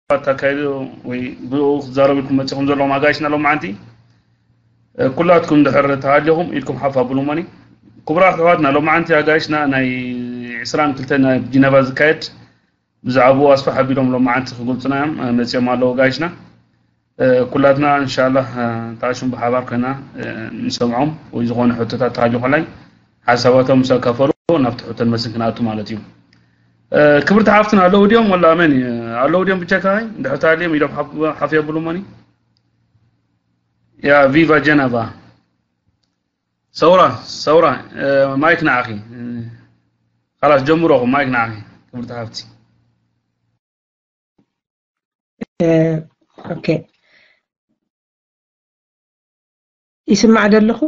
ኣካይዱ ወይ ብኡ ክዛረቡ ኢልኩም መጺኹም ዘለኹም ኣጋይሽና ሎማዓንቲ፣ እ፣ ኩላትኩም ድሕር ተሃሊኹም ኢድኩም ሓፍ ኣብሉ እሞኒ። ክቡራት ኣሕዋትና፣ ሎማዓንቲ ኣጋይሽና ናይ ዕስራን ክልተን ኣብ ጂነቫ ዝካየድ ብዛዕባኡ ኣስፍሕ ኣቢሎም ሎማዓንቲ ክገልጹና እዮም፣ እ፣ መጺኦም ኣለዉ ኣጋይሽና። እ፣ ኩላትና እንሻላህ፣ እ፣ ተዓሽም ብሓባር ኮይና፣ እ፣ ንሰምዖም ወይ ዝኾነ ሕቶታት ተሃልዩ ከላይ ሓሳባቶም ምስ ኣካፈሉ ናብቲ ሕቶን መስን ክንኣቱ ማለት እዩ። እ፣ ክብርቲ ሓፍትና ኣለዉ ድዮም ወላ መን እዩ? ኣለዉ ድዮም ብቻ ካይ? እንድሕር ተሃልዮም ኢዶም ሓፍ-፣ ሓፍ የብሉ እሞኒ። ያ ቪቫ ጀነቫ። ሰውራ፣ ሰውራ፣ እ፣ ማይክ ንዓኺ። እ፣ ካላስ ጀምሮ፣ ማይክ ንዓኺ፣ ክብርቲ ሓፍቲ። እ፣ ኦኬ። ይስማዕ ዶ ኣለኹ?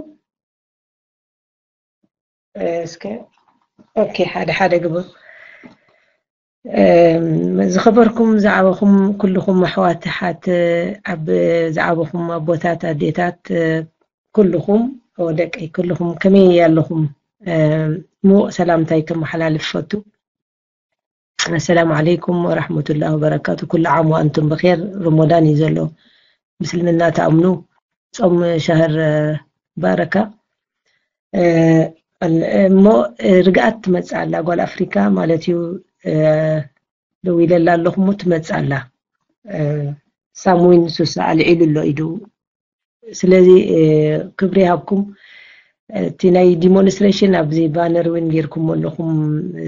እ፣ እስከ፣ ኦኬ፣ ሓደ ሓደ ግብር። እም፣ ዝኸበርኩም ዝዓበኹም ኩልኹም ኣሕዋት ኣሓት፣ ኣብ ዝዓበኹም ኣቦታት ኣዴታት፣ እ፣ ኩልኹም ደቀይ ኩልኹም ከመይ ኣለኹም? እም፣ ምዉቕ ሰላምታይ ከመሓላልፍ ፈቱ። ኣሰላሙ ዓለይኩም ወራሕመቱላሂ ወበረካቱ። ኩሉ ዓም ወኣንቱም ብኼር። ረመዳን እዩ ዘሎ። ምስልምና ትኣምኑ ጾም ሸህር፣ እ፣ ባረካ። እ፣ እሞ፣ እ፣ ርግኣት ትመጽእ ኣላ ጓል ኣፍሪካ ማለት እዩ። እ፣ ደው ኢለላ ኣለኹ እሞ ትመጽእ ኣላ። እ፣ ሳምዊን ሱሳ ኣልዒሉ ኣሎ ኢዱ። ስለዚ፣ እ፣ ክብሪ ይሃብኩም። እቲ ናይ ዲሞንስትሬሽን ኣብዚ ባነር እውን ጌርኩም ኣለኹም፣ እ፣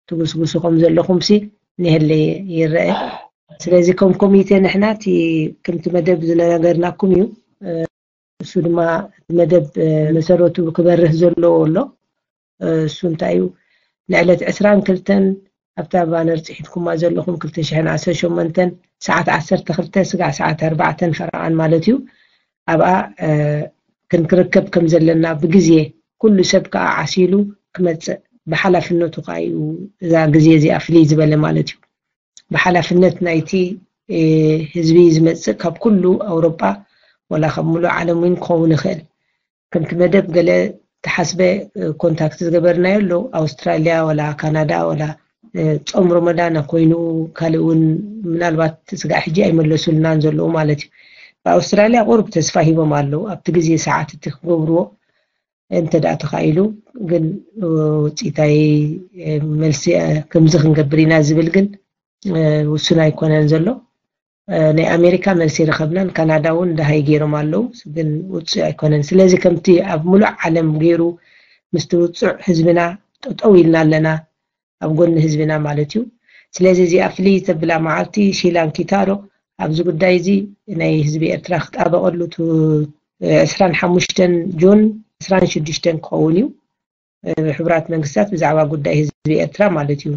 ትጉስጉሱ ከም ዘለኹም ሲ ንህለ ይረአ። ስለዚ ከም ኮሚቴ ንሕና እቲ ከምቲ መደብ ዝነገርናኩም እዩ። እ፣ እሱ ድማ እቲ መደብ፣ እ፣ መሰረቱ ክበርህ ዘለዎ ኣሎ። እ፣ እሱ እንታይ እዩ? ንዕለት ዕስራን ክልተን ኣብታ ባነር ጽሒፍኩማ ዘለኹም ክልተ ሽሕን ዓሰርተ ሸሞንተን ሰዓት ዓሰርተ ክልተ ስጋዕ ሰዓት ኣርባዕተን ፈረቓን ማለት እዩ። ኣብኣ፣ እ፣ ክንክርከብ ከም ዘለና ብግዜ ኩሉ ሰብ ከኣ ዓሲሉ ክመጽእ ብሓላፍነቱ ከኣ እዩ እዛ ግዜ እዚኣ ፍልይ ዝበለ ማለት እዩ። ብሓላፍነት ናይቲ፣ እ፣ ህዝቢ ዝመጽእ ካብ ኩሉ ኣውሮጳ ወላ ካብ ሙሉእ ዓለም እውን ክኸውን ይኽእል። ከምቲ መደብ ገለ ተሓስበ፣ እ፣ ኮንታክት ዝገበርናዮ ኣሎ። ኣውስትራልያ ወላ ካናዳ ወላ፣ እ፣ ጾም ረመዳን ኮይኑ ካልእ እውን ምናልባት ስጋዕ ሕጂ ኣይመለሱልናን ዘለዉ ማለት እዩ። ብኣውስትራልያ ቁሩብ ተስፋ ሂቦም ኣለዉ ኣብቲ ግዜ ሰዓት እቲ ክገብርዎ እንተ ደኣ ተኻኢሉ። ግን፣ እ፣ ውጽኢታይ፣ እ፣ መልሲ፣ እ፣ ከምዚ ክንገብር ኢና ዝብል ግን፣ እ፣ ውሱን ኣይኮነን ዘሎ። እ፣ ናይ ኣሜሪካ መልሲ ረኸብናን ካናዳ እውን ደሃይ ገይሮም ኣለዉ፣ ግን ውጹእ ኣይኮነን። ስለዚ ከምቲ ኣብ ሙሉእ ዓለም ገይሩ ምስቲ ውጹዕ ህዝብና ጠጠው ኢልና ኣለና፣ ኣብ ጎኒ ህዝብና ማለት እዩ። ስለዚ እዚኣ ፍልይ ተብላ መዓልቲ ሺላን ኪታሮ ኣብዚ ጉዳይ እዚ ናይ ህዝቢ ኤርትራ ክጣበቐሉ፣ እቲ ዕስራን ሓሙሽተን ጁን ዕስራን ሽዱሽተን ክኸውን እዩ። እ፣ ሕቡራት መንግስታት ብዛዕባ ጉዳይ ህዝቢ ኤርትራ ማለት እዩ።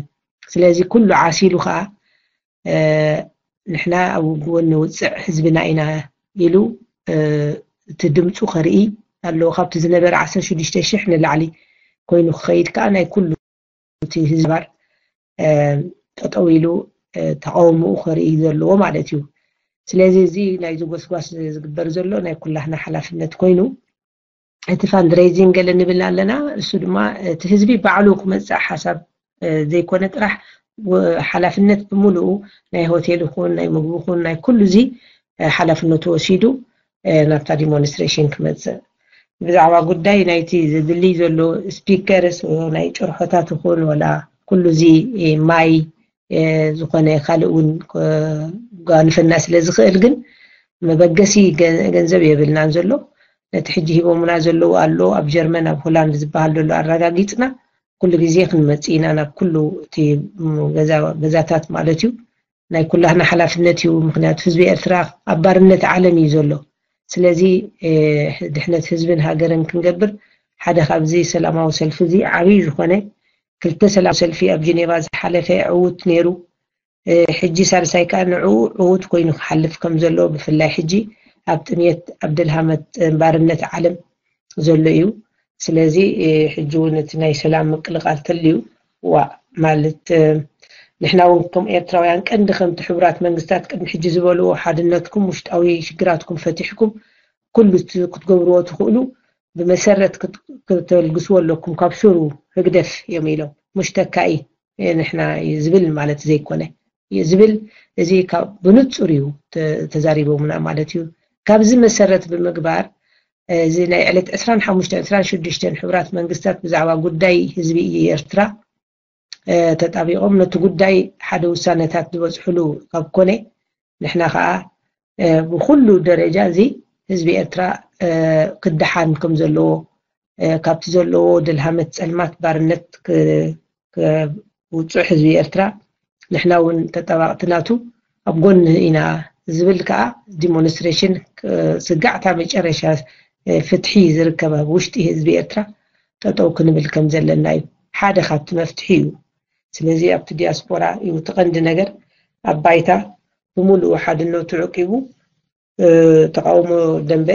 ስለዚ ኩሉ ዓሲሉ ከኣ፣ እ፣ ንሕና ኣብ ጎኒ ውጽዕ ህዝብና ኢና ኢሉ፣ እ፣ እቲ ድምፁ ከርኢ ኣለዎ። ካብቲ ዝነበረ ዓሰርተ ሽዱሽተ ሽሕ ንላዕሊ ኮይኑ ክኸይድ ከኣ ናይ ኩሉ እቲ ህዝቢ ባር፣ እ፣ ጠጠው ኢሉ፣ እ፣ ተቃውሞኡ ከርኢ ዘለዎ ማለት እዩ። ስለዚ እዚ ናይዚ ጎስጓስ ዝግበር ዘሎ ናይ ኩላህና ሓላፍነት ኮይኑ፣ እቲ ፋንድሬዚንግ ገለ ንብል ኣለና። እሱ ድማ እቲ ህዝቢ ባዕሉ ክመጽእ ሓሳብ፣ እ፣ ዘይኮነ ጥራሕ፣ ወ-፣ ሓላፍነት ብምሉኡ ናይ ሆቴል ይኹን ናይ ምግቢ ይኹን ናይ ኩሉ እዚ፣ እ፣ ሓላፍነቱ ወሲዱ፣ እ፣ ናብታ ዲሞንስትሬሽን ክመጽእ። ብዛዕባ ጉዳይ ናይቲ ዝድልይ ዘሎ ስፒከርስ፣ ናይ ጭርሖታት ይኹን ወላ ኩሉ እዚ፣ እ፣ ማይ፣ እ፣ ዝኾነ ካልእ እውን፣ እ፣ ጓንፈና ስለ ዝኽእል ግን መበገሲ ገ-፣ ገንዘብ የብልናን ዘሎ። ነቲ ሕጂ ሂቦምና ዘለዉ ኣሎ፣ ኣብ ጀርመን፣ ኣብ ሆላንድ ዝበሃል ዘሎ ኣረጋጊጽና ኩሉ ግዜ ክንመጽእ ኢና ናብ ኩሉ እቲ፣ ም፣ ገዛ-፣ ገዛታት ማለት እዩ። ናይ ኩላህና ሓላፍነት እዩ። ምኽንያቱ ህዝቢ ኤርትራ ኣብ ባርነት ዓለም እዩ ዘሎ። ስለዚ፣ እ፣ ድሕነት ህዝብን ሃገርን ክንገብር ሓደ ካብዚ ሰላማዊ ሰልፊ እዚ ዓብዪ ዝኾነ ክልተ ሰላማዊ ሰልፊ ኣብ ጀኔቫ ዝሓለፈ ዕዉት ነይሩ። እ፣ ሕጂ ሳልሳይ ከኣ ንዕኡ ዕዉት ኮይኑ ክሓልፍ ከም ዘሎ፣ ብፍላይ ሕጂ ኣብ ጥምየት፣ ኣብ ደልሃመት፣ እ፣ ባርነት ዓለም ዘሎ እዩ። ስለዚ፣ እ፣ ሕጂ እውን እቲ ናይ ሰላም ምቅልቃል ተልዩ፣ ዋእ፣ ማለት፣ እ፣ ንሕና እውን ከም ኤርትራውያን ቀንዲ ከምቲ ሕቡራት መንግስታት ቅድሚ ሕጂ ዝበልዎ ሓድነትኩም፣ ውሽጣዊ ሽግራትኩም ፈቲሕኩም፣ ኩሉ እቲ ክትገብርዎ ትኽእሉ ብመሰረት ክት-፣ ክተልግስዎ ኣለኩም። ካብ ሱሩ ህግደፍ እዮም ኢሎም፣ ሙሽ ተካኢ፣ እ፣ ንሕና እዩ ዝብል ማለት ዘይኮነ። ዝብል እዚ ካብ ብንጹር እዩ ተዛሪቦምና ማለት እዩ። ካብዚ መሰረት ብምግባር እዚ ናይ ዕለት ዕስራን ሓሙሽተን ዕስራን ሽዱሽተን ሕቡራት መንግስታት ብዛዕባ ጉዳይ ህዝቢ ኤርትራ ተጣቢቖም ነቲ ጉዳይ ሓደ ውሳነታት ዝበፅሕሉ ካብ ኮነ ንሕና ከዓ ብኩሉ ደረጃ እዚ ህዝቢ ኤርትራ ክደሓን ከም ዘለዎ ካብቲ ዘለዎ ደልሃመት ፀልማት ባርነት ክውፅእ ህዝቢ ኤርትራ ንሕና እውን ተጠባቕቲ ናቱ ኣብ ጎኒ ኢና ዝብል ከዓ ዲሞንስትሬሽን ስጋዕታ መጨረሻ ፍትሒ ዝርከብ ኣብ ውሽጢ ህዝቢ ኤርትራ ጠጠው ክንብል ከም ዘለና እዩ ሓደ ካብቲ መፍትሒ እዩ። ስለዚ ኣብቲ ዲያስፖራ እዩ እቲ ቀንዲ ነገር ኣብ ባይታ ብምሉኡ ሓድነቱ ዕቂቡ ተቃውሞ ደንበ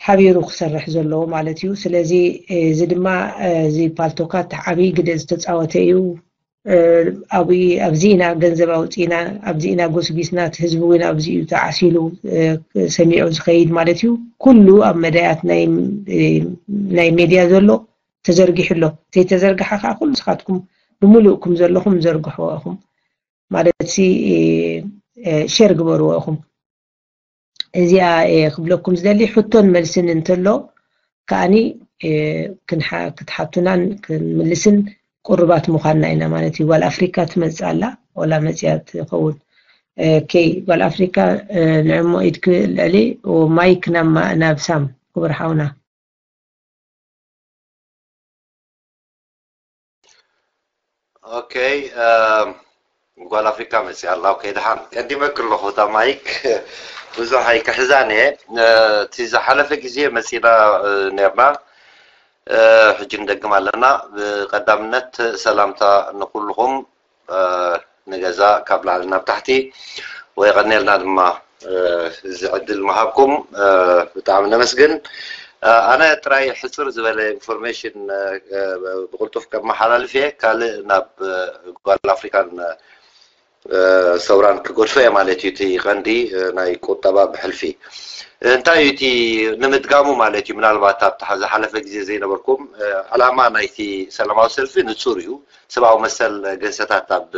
ሓቢሩ ክሰርሕ ዘለዎ ማለት እዩ። ስለዚ እዚ ድማ እዚ ፓልቶካት ዓብይ ግደ ዝተፃወተ እዩ። ኣብዚ ኢና ገንዘብ ኣውፂእና፣ ኣብዚ ኢና ጎስጊስና፣ እቲ ህዝቢ እውን ኣብዚ እዩ ተዓሲሉ ሰሚዑ ዝኸይድ ማለት እዩ። ኩሉ ኣብ መዳያት ናይ ሜድያ ዘሎ ተዘርጊሑ ኣሎ። ዘይተዘርግሐ ከዓ ኩሉ ንስኻትኩም ብምሉእኩም ዘለኹም ዘርግሕዎ ኢኹም ማለት ሲ ሼር ግበርዎ ኢኹም። እዚኣ ክብለኩም ዝደሊ ሕቶን መልስን እንተሎ ከዓኒ ክትሓቱናን ክንምልስን ቁርባት ምዃንና ኢና ማለት እዩ። ጓል ኣፍሪካ ትመፅእ ኣላ ወላ መፅያ ትኸውን። ኦኬ ጓል ኣፍሪካ ንዕሞ ኢድክ ልዕሊ ማይክ ናብ ሳም ክቡር ሓውና። ኦኬ ጓል ኣፍሪካ መፅያ ኣላ። ኦኬ ደሓን ቀዲመክ ኣለኹ እታ ማይክ ብዙሕ ኣይክሕዛን እየ። እቲ ዝሓለፈ ግዜ መፂና ነርና ሕጂ ንደግም ኣለና። ብቀዳምነት ሰላምታ ንኩልኹም ንገዛ ካብ ላዕሊ ናብ ታሕቲ ወይ ቀኔልና ድማ እዚ ዕድል ምሃብኩም ብጣዕሚ ነመስግን። ኣነ ጥራይ ሕፅር ዝበለ ኢንፎርሜሽን ብቅልጡፍ ከመሓላልፍ እየ። ካልእ ናብ ጓል ኣፍሪካን ሰውራን ክገድፎ እየ ማለት እዩ። እቲ ቀንዲ ናይ ቁጠባ ብሕልፊ እንታይ እዩ እቲ ንምድጋሙ ማለት እዩ። ምናልባት ኣብቲ ዝሓለፈ ግዜ ዘይነበርኩም ዕላማ ናይቲ ሰላማዊ ሰልፊ ንፁር እዩ። ሰብኣዊ መሰል ገሰታት ኣብ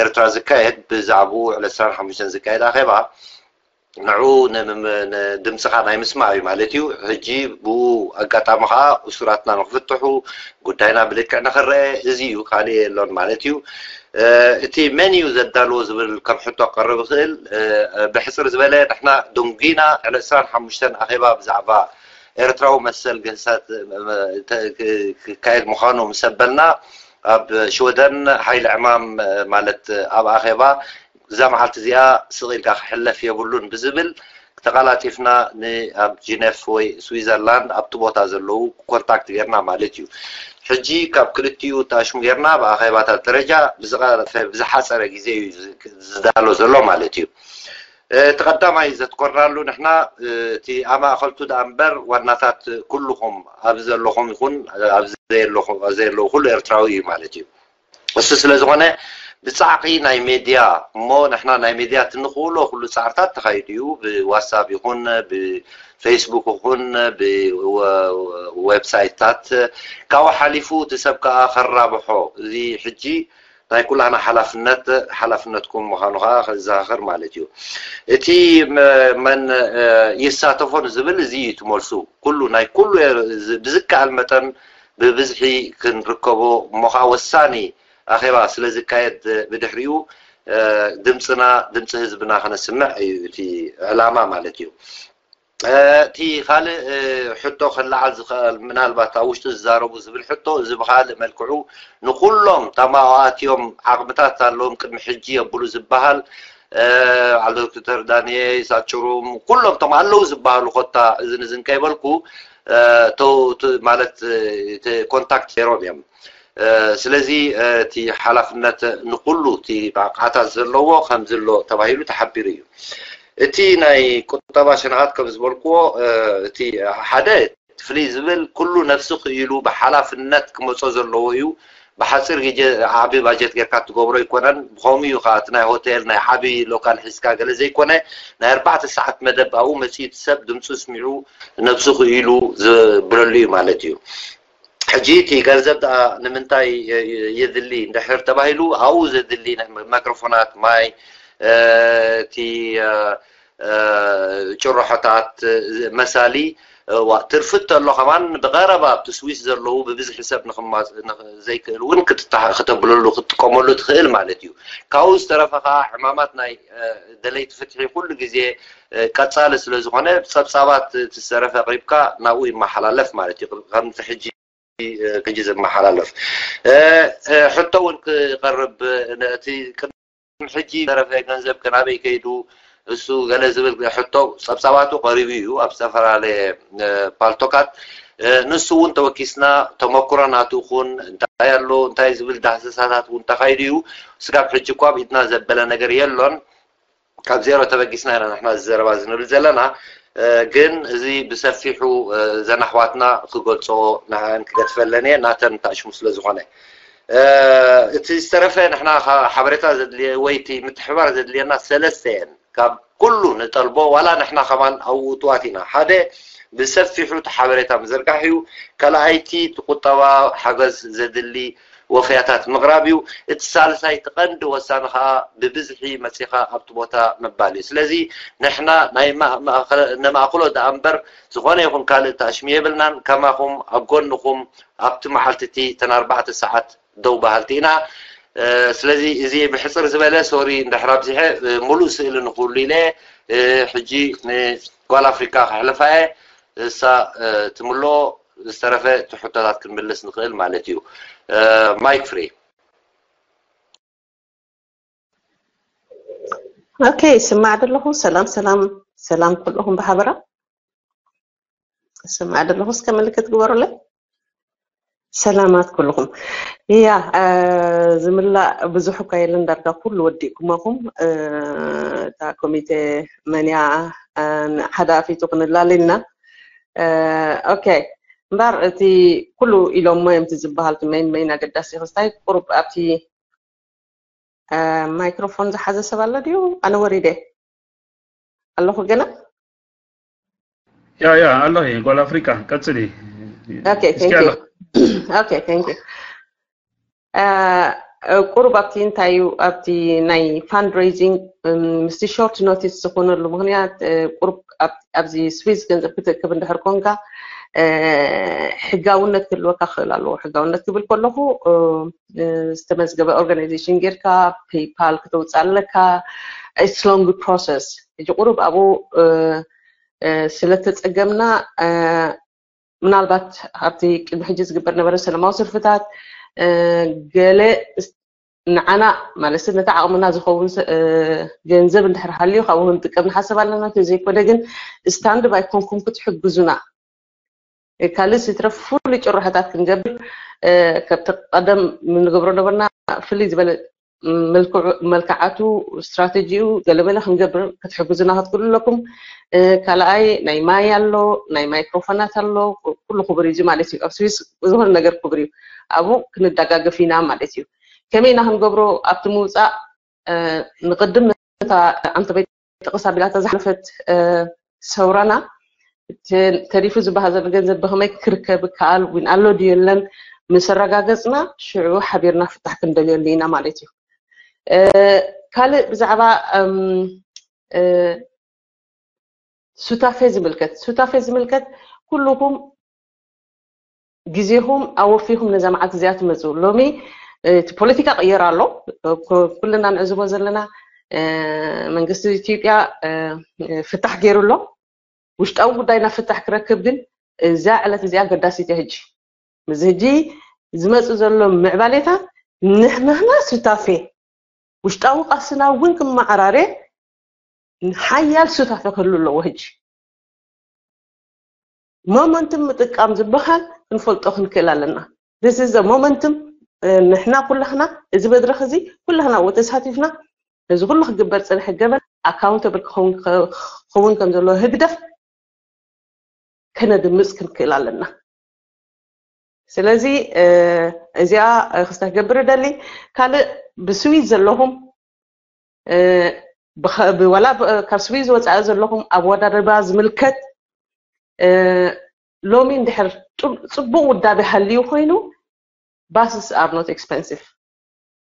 ኤርትራ ዝካየድ ብዛዕባኡ ዕለት ዕስራን ሓሙሽተን ዝካየድ ኣኼባ ንዑ ድምፅኻ ናይ ምስማዕ እዩ ማለት እዩ። ሕጂ ብኡ ኣጋጣሚ ከዓ እሱራትና ንክፍትሑ ጉዳይና ብልክዕ ንክረአ እዚ እዩ ካልእ የሎን ማለት እዩ። እቲ መን እዩ ዘዳልዎ ዝብል ከም ሕቶ ክቀርብ ይኽእል። ብሕፅር ዝበለ ንሕና ደንጉና ዕለት ዕስራን ሓሙሽተን ኣኼባ ብዛዕባ ኤርትራዊ መሰል ገሰት ክካየድ ምዃኑ ምስ ኣበልና ኣብ ሽወደን ሓይሊ ዕማም ማለት ኣብ ኣኼባ እዛ መዓልቲ እዚኣ ስቕ ኢልካ ክሕለፍ የብሉን ብዝብል ተቐላጢፍና ንኣብ ጂነፍ ወይ ስዊዘርላንድ ኣብቲ ቦታ ዘለዉ ኮንታክት ጌርና ማለት እዩ። ሕጂ ካብ ክልቲኡ ተኣሽሙ ጌርና ብኣኼባታት ደረጃ ብዝሓፀረ ግዜ እዩ ዝዳሎ ዘሎ ማለት እዩ። እቲ ቀዳማይ ዘትኮርናሉ ንሕና እቲ ኣማእኸልቱ ደኣ እምበር ዋናታት ኩልኹም ኣብ ዘለኹም ይኹን ኣብ ዘየለኹ ኩሉ ኤርትራዊ እዩ ማለት እዩ። እሱ ስለ ዝኾነ ብጻዕቂ ናይ ሜድያ እሞ ንሕና ናይ ሜድያ ትንኽእሎ ኩሉ ጻዕርታት ተኻይዱ እዩ። ብዋትሳፕ ይኹን ብፌስቡክ ይኹን ብዌብሳይትታት ካብኡ ሓሊፉ እቲ ሰብ ከኣ ከራብሖ እዚ ሕጂ ናይ ኩላህና ሓላፍነት ሓላፍነትኩም ምዃኑ ከዓ ከዘኻኽር ማለት እዩ። እቲ መን ይሳተፎ ንዝብል እዚ እዩ እቲ መልሱ። ኩሉ ናይ ኩሉ ብዝከኣል መጠን ብብዝሒ ክንርከቦ እሞ ከዓ ወሳኒ ኣኼባ ስለ ዝካየድ ብድሕሪኡ ድምፅና ድምፂ ህዝብና ከነስምዕ እዩ እቲ ዕላማ ማለት እዩ። እቲ ካልእ ሕቶ ከለዓል ዝኽእል ምናልባት ኣብ ውሽጢ ዝዛረቡ ዝብል ሕቶ እዚ ብካልእ መልክዑ ንኩሎም ታማዋት እዮም ዓቕምታት ኣለዎም ቅድሚ ሕጂ የብሉ ዝበሃል ዓል ዶክተር ዳንኤል ሳጭሩም ኩሎም ቶም ኣለዉ ዝበሃሉ ኮታ እዝን እዝን ከይበልኩ ማለት ኮንታክት ነይሮም እዮም። ስለዚ እቲ ሓላፍነት ንኩሉ እቲ ብቕዓታት ዘለዎ ከምዝሎ ተባሂሉ ተሓቢሩ እዩ። እቲ ናይ ቁጠባ ሸነኻት ከም ዝበልክዎ እቲ ሓደ ፍልይ ዝብል ኩሉ ነፍሲ ክኢሉ ብሓላፍነት ክመፆ ዘለዎ እዩ። ብሓፂር ግዜ ዓቢ ባጀት ጌርካ ትገብሮ ኣይኮነን። ብከምኡ እዩ ከዓ እቲ ናይ ሆቴል ናይ ዓቢ ሎካል ሒዝካ ገለ ዘይኮነ ናይ ኣርባዕተ ሰዓት መደብ ኣብኡ መፅኡ እቲ ሰብ ድምፁ ስሚዑ ነብሱ ክኢሉ ዝብለሉ እዩ ማለት እዩ። ሕጂ እቲ ገንዘብ ደኣ ንምንታይ የድሊ እንድሕር ተባሂሉ ኣብኡ ዘድሊ ናይ ማይክሮፎናት፣ ማይ፣ እቲ ጭርሖታት፣ መሳሊ ትርፊ ተሎ ከማን ብቐረባ ኣብቲ ስዊስ ዘለዉ ብብዝሒ ሰብ ዘይክእል እውን ከተብለሉ ክትጥቀመሉ ትኽእል ማለት እዩ። ካብኡ ዝተረፈ ከዓ ዕማማት ናይ ደለይቲ ፍትሒ ኩሉ ግዜ ቀፃሊ ስለ ዝኾነ ጸብጻባት እቲ ዝተረፈ ኣቕሪብካ ናብኡ ይመሓላለፍ ማለት እዩ። ከምቲ ሕጂ ሕጂ ዝመሓላለፍ ሕቶ እውን ክቐርብ እቲ ሕጂ ተረፈ ገንዘብ ከናበይ ከይዱ እሱ ገለ ዝብል ሕቶ ጸብጻባቱ ቀሪቡ እዩ ኣብ ዝተፈላለየ ፓልቶካት። ንሱ እውን ተወኪስና ተመክሮ ናቱ ኹን እንታይ ኣሎ እንታይ ዝብል ዳህሰሳታት እውን ተኻይዱ እዩ። ስጋብ ሕጂ እኳ ኣብ ኢድና ዘበለ ነገር የሎን። ካብ ዜሮ ተበጊስና ኢና ንሕና ዘረባ ዝንብል ዘለና። ግን እዚ ብሰፊሑ ዘናሕዋትና ክገልጾ ንዓን ክገድፈለን እየ ናተን ታሽሙ ስለ ዝኾነ እቲ ዝተረፈ ንሕና ሓበሬታ ዘድልየ ወይ እቲ ምትሕባር ዘድልየና ሰለስተ እየን። ካብ ኩሉ ንጠልቦ ዋላ ንሕና ከማን ኣብኡ እትዋት ኢና። ሓደ ብሰፊሑ እቲ ሓበሬታ ምዝርጋሕ እዩ። ካልኣይቲ እቲ ቁጠባ ሓገዝ ዘድሊ ወፍያታት ምቕራብ እዩ። እቲ ሳልሳይ እቲ ቀንዲ ወሳኒ ከዓ ብብዝሒ መፂኻ ኣብቲ ቦታ ምባል እዩ። ስለዚ ንሕና ናይ ነማእክሎ ደኣ እምበር ዝኾነ ይኹን ካልእ ተኣሽሚ የብልናን። ከማኹም ኣብ ጎንኹም ኣብቲ መዓልቲ እቲ እተን ኣርባዕተ ሰዓት ደው በሃልቲ ኢና። ስለዚ እዚ ብሕፅር ዝበለ ሶሪ እንድሕር ኣብዚሐ ሙሉእ ስእሊ ንክህሉ ኢለ ሕጂ ንጓል ኣፍሪካ ከሕልፋ እየ። እሳ ትምልኦ ዝተረፈ እቲ ሕቶታት ክንምልስ ንኽእል ማለት እዩ። ማይክ ፍሪ። ኦኬ፣ ይስማዕ ደለኹ። ሰላም ሰላም ሰላም ኩልኹም ብሓበራ። ይስማዕ ደለኹ፣ እስከ ምልክት ግበሩለይ። ሰላማት ኩልኹም። እያ ዝምላእ ብዙሕ እኳ የለን፣ ዳርጋ ኩሉ ወዲእኩማኹም። እታ ኮሚቴ መንያ ሓደ ኣፊቱ ክንላል ኢልና። ኦኬ፣ እምበር እቲ ኩሉ ኢሎሞ እዮም እቲ ዝበሃል፣ እቲ መይን መይን ኣገዳሲ ክስታይ ቁሩብ ኣብቲ ማይክሮፎን ዝሓዘ ሰብ ኣሎ ድዩ? ኣነ ወሪደ ኣለኹ ገና። ያ ያ ኣለኺ ጓል ኣፍሪቃ ቀጽሊ። Okay, thank you. Okay, thank you. ቁሩብ ኣብቲ እንታይ እዩ ኣብቲ ናይ fundraising ምስቲ short notice ዝኾነሉ ምኽንያት ቁሩብ ኣብዚ ስዊዝ ገንዘብ ክትእክብ እንድሕር ኮንካ ሕጋውነት ክህልወካ ክኽእል ኣለዎ። ሕጋውነት ክብል ከለኹ ዝተመዝገበ organization ጌርካ PayPal ክተውፅእ ኣለካ። It's long process። ሕጂ ቁሩብ ኣብኡ ስለተፀገምና ምናልባት ኣብቲ ቅድሚ ሕጂ ዝግበር ነበረ ሰላማዊ ሰልፍታት ገለ ንዓና ማለት ነቲ ዓቕምና ዝኸውን ገንዘብ እንድሕር ሃልዩ ካብኡ ክንጥቀም ንሓስብ ኣለና። እንተዘይኮነ ግን ስታንድ ባይ ኮንኩም ክትሕግዙና ካልእ ሲትረፍ ፍሉይ ጭርሖታት ክንገብር ከብቲ ቀደም ንገብሮ ነበርና ፍልይ ዝበለ መልክዓቱ ስትራተጂኡ ገለመለ ክንገብር ክትሕግዙና ክትክእሉ ኣለኩም። ካልኣይ ናይ ማይ ኣሎ፣ ናይ ማይክሮፎናት ኣሎ፣ ኩሉ ክቡር እዩ ማለት እዩ። ኣብ ስዊስ ዝኾነ ነገር ክቡር እዩ። ኣብኡ ክንደጋገፍ ኢና ማለት እዩ። ከመይ ኢና ክንገብሮ ኣብቲ ምውፃእ ንቅድም ነታ ኣንተ በይ ጥቕስ ኣቢላታ ዝሓለፈት ሰውራና ተሪፉ ዝበሃል ዘሎ ገንዘብ ብኸመይ ክርከብ ይከኣል ዊን ኣሎ ድዩ የለን ምስ ኣረጋገፅና ሽዑ ሓቢርና ፍታሕ ክንደልየሉ ኢና ማለት እዩ። ካልእ ብዛዕባ ሱታፌ ዝምልከት ሱታፌ ዝምልከት ኩልኹም ግዜኹም ኣወፊኹም ነዛ መዓልቲ እዚኣ ትመፁ። ሎሚ እቲ ፖለቲካ ቅየር ኣሎ። ኩልና ንዕዝቦ ዘለና መንግስቲ ኢትዮጵያ ፍታሕ ገይሩ ኣሎ። ውሽጣዊ ጉዳይና ፍታሕ ክረክብ ግን እዛ ዕለት እዚኣ ኣገዳሲት እያ። ሕጂ ምስ ሕጂ ዝመፁ ዘሎ ምዕባሌታት ንሕናህና ሱታፌ ውሽጣዊ ቃልስና እውን ክመዓራሬ ሓያል ሱታፌ ክህሉ ኣለዎ። ሕጂ ሞመንትም ምጥቃም ዝበሃል ክንፈልጦ ክንክእል ኣለና። This is the momentum። ንሕና ኩላህና እዚ መድረኽ እዚ ኩላህና ው ተሳቲፍና እዚ ኩሉ ክግበር ፅንሐ ገበን ኣካውንተብል ክኸውን ከም ዘለዎ ህግደፍ ከነድምፅ ክንክእል ኣለና። ስለዚ እዚኣ ክስተ ክገብር ደሊ ካልእ ብስዊዝ ዘለኹም ዋላ ካብ ስዊዝ ወፃኢ ዘለኹም ኣወዳድባ ዝምልከት ሎሚ እንድሕር ጽቡቅ ውዳቤ ሃልዩ ኮይኑ፣ buses are not expensive።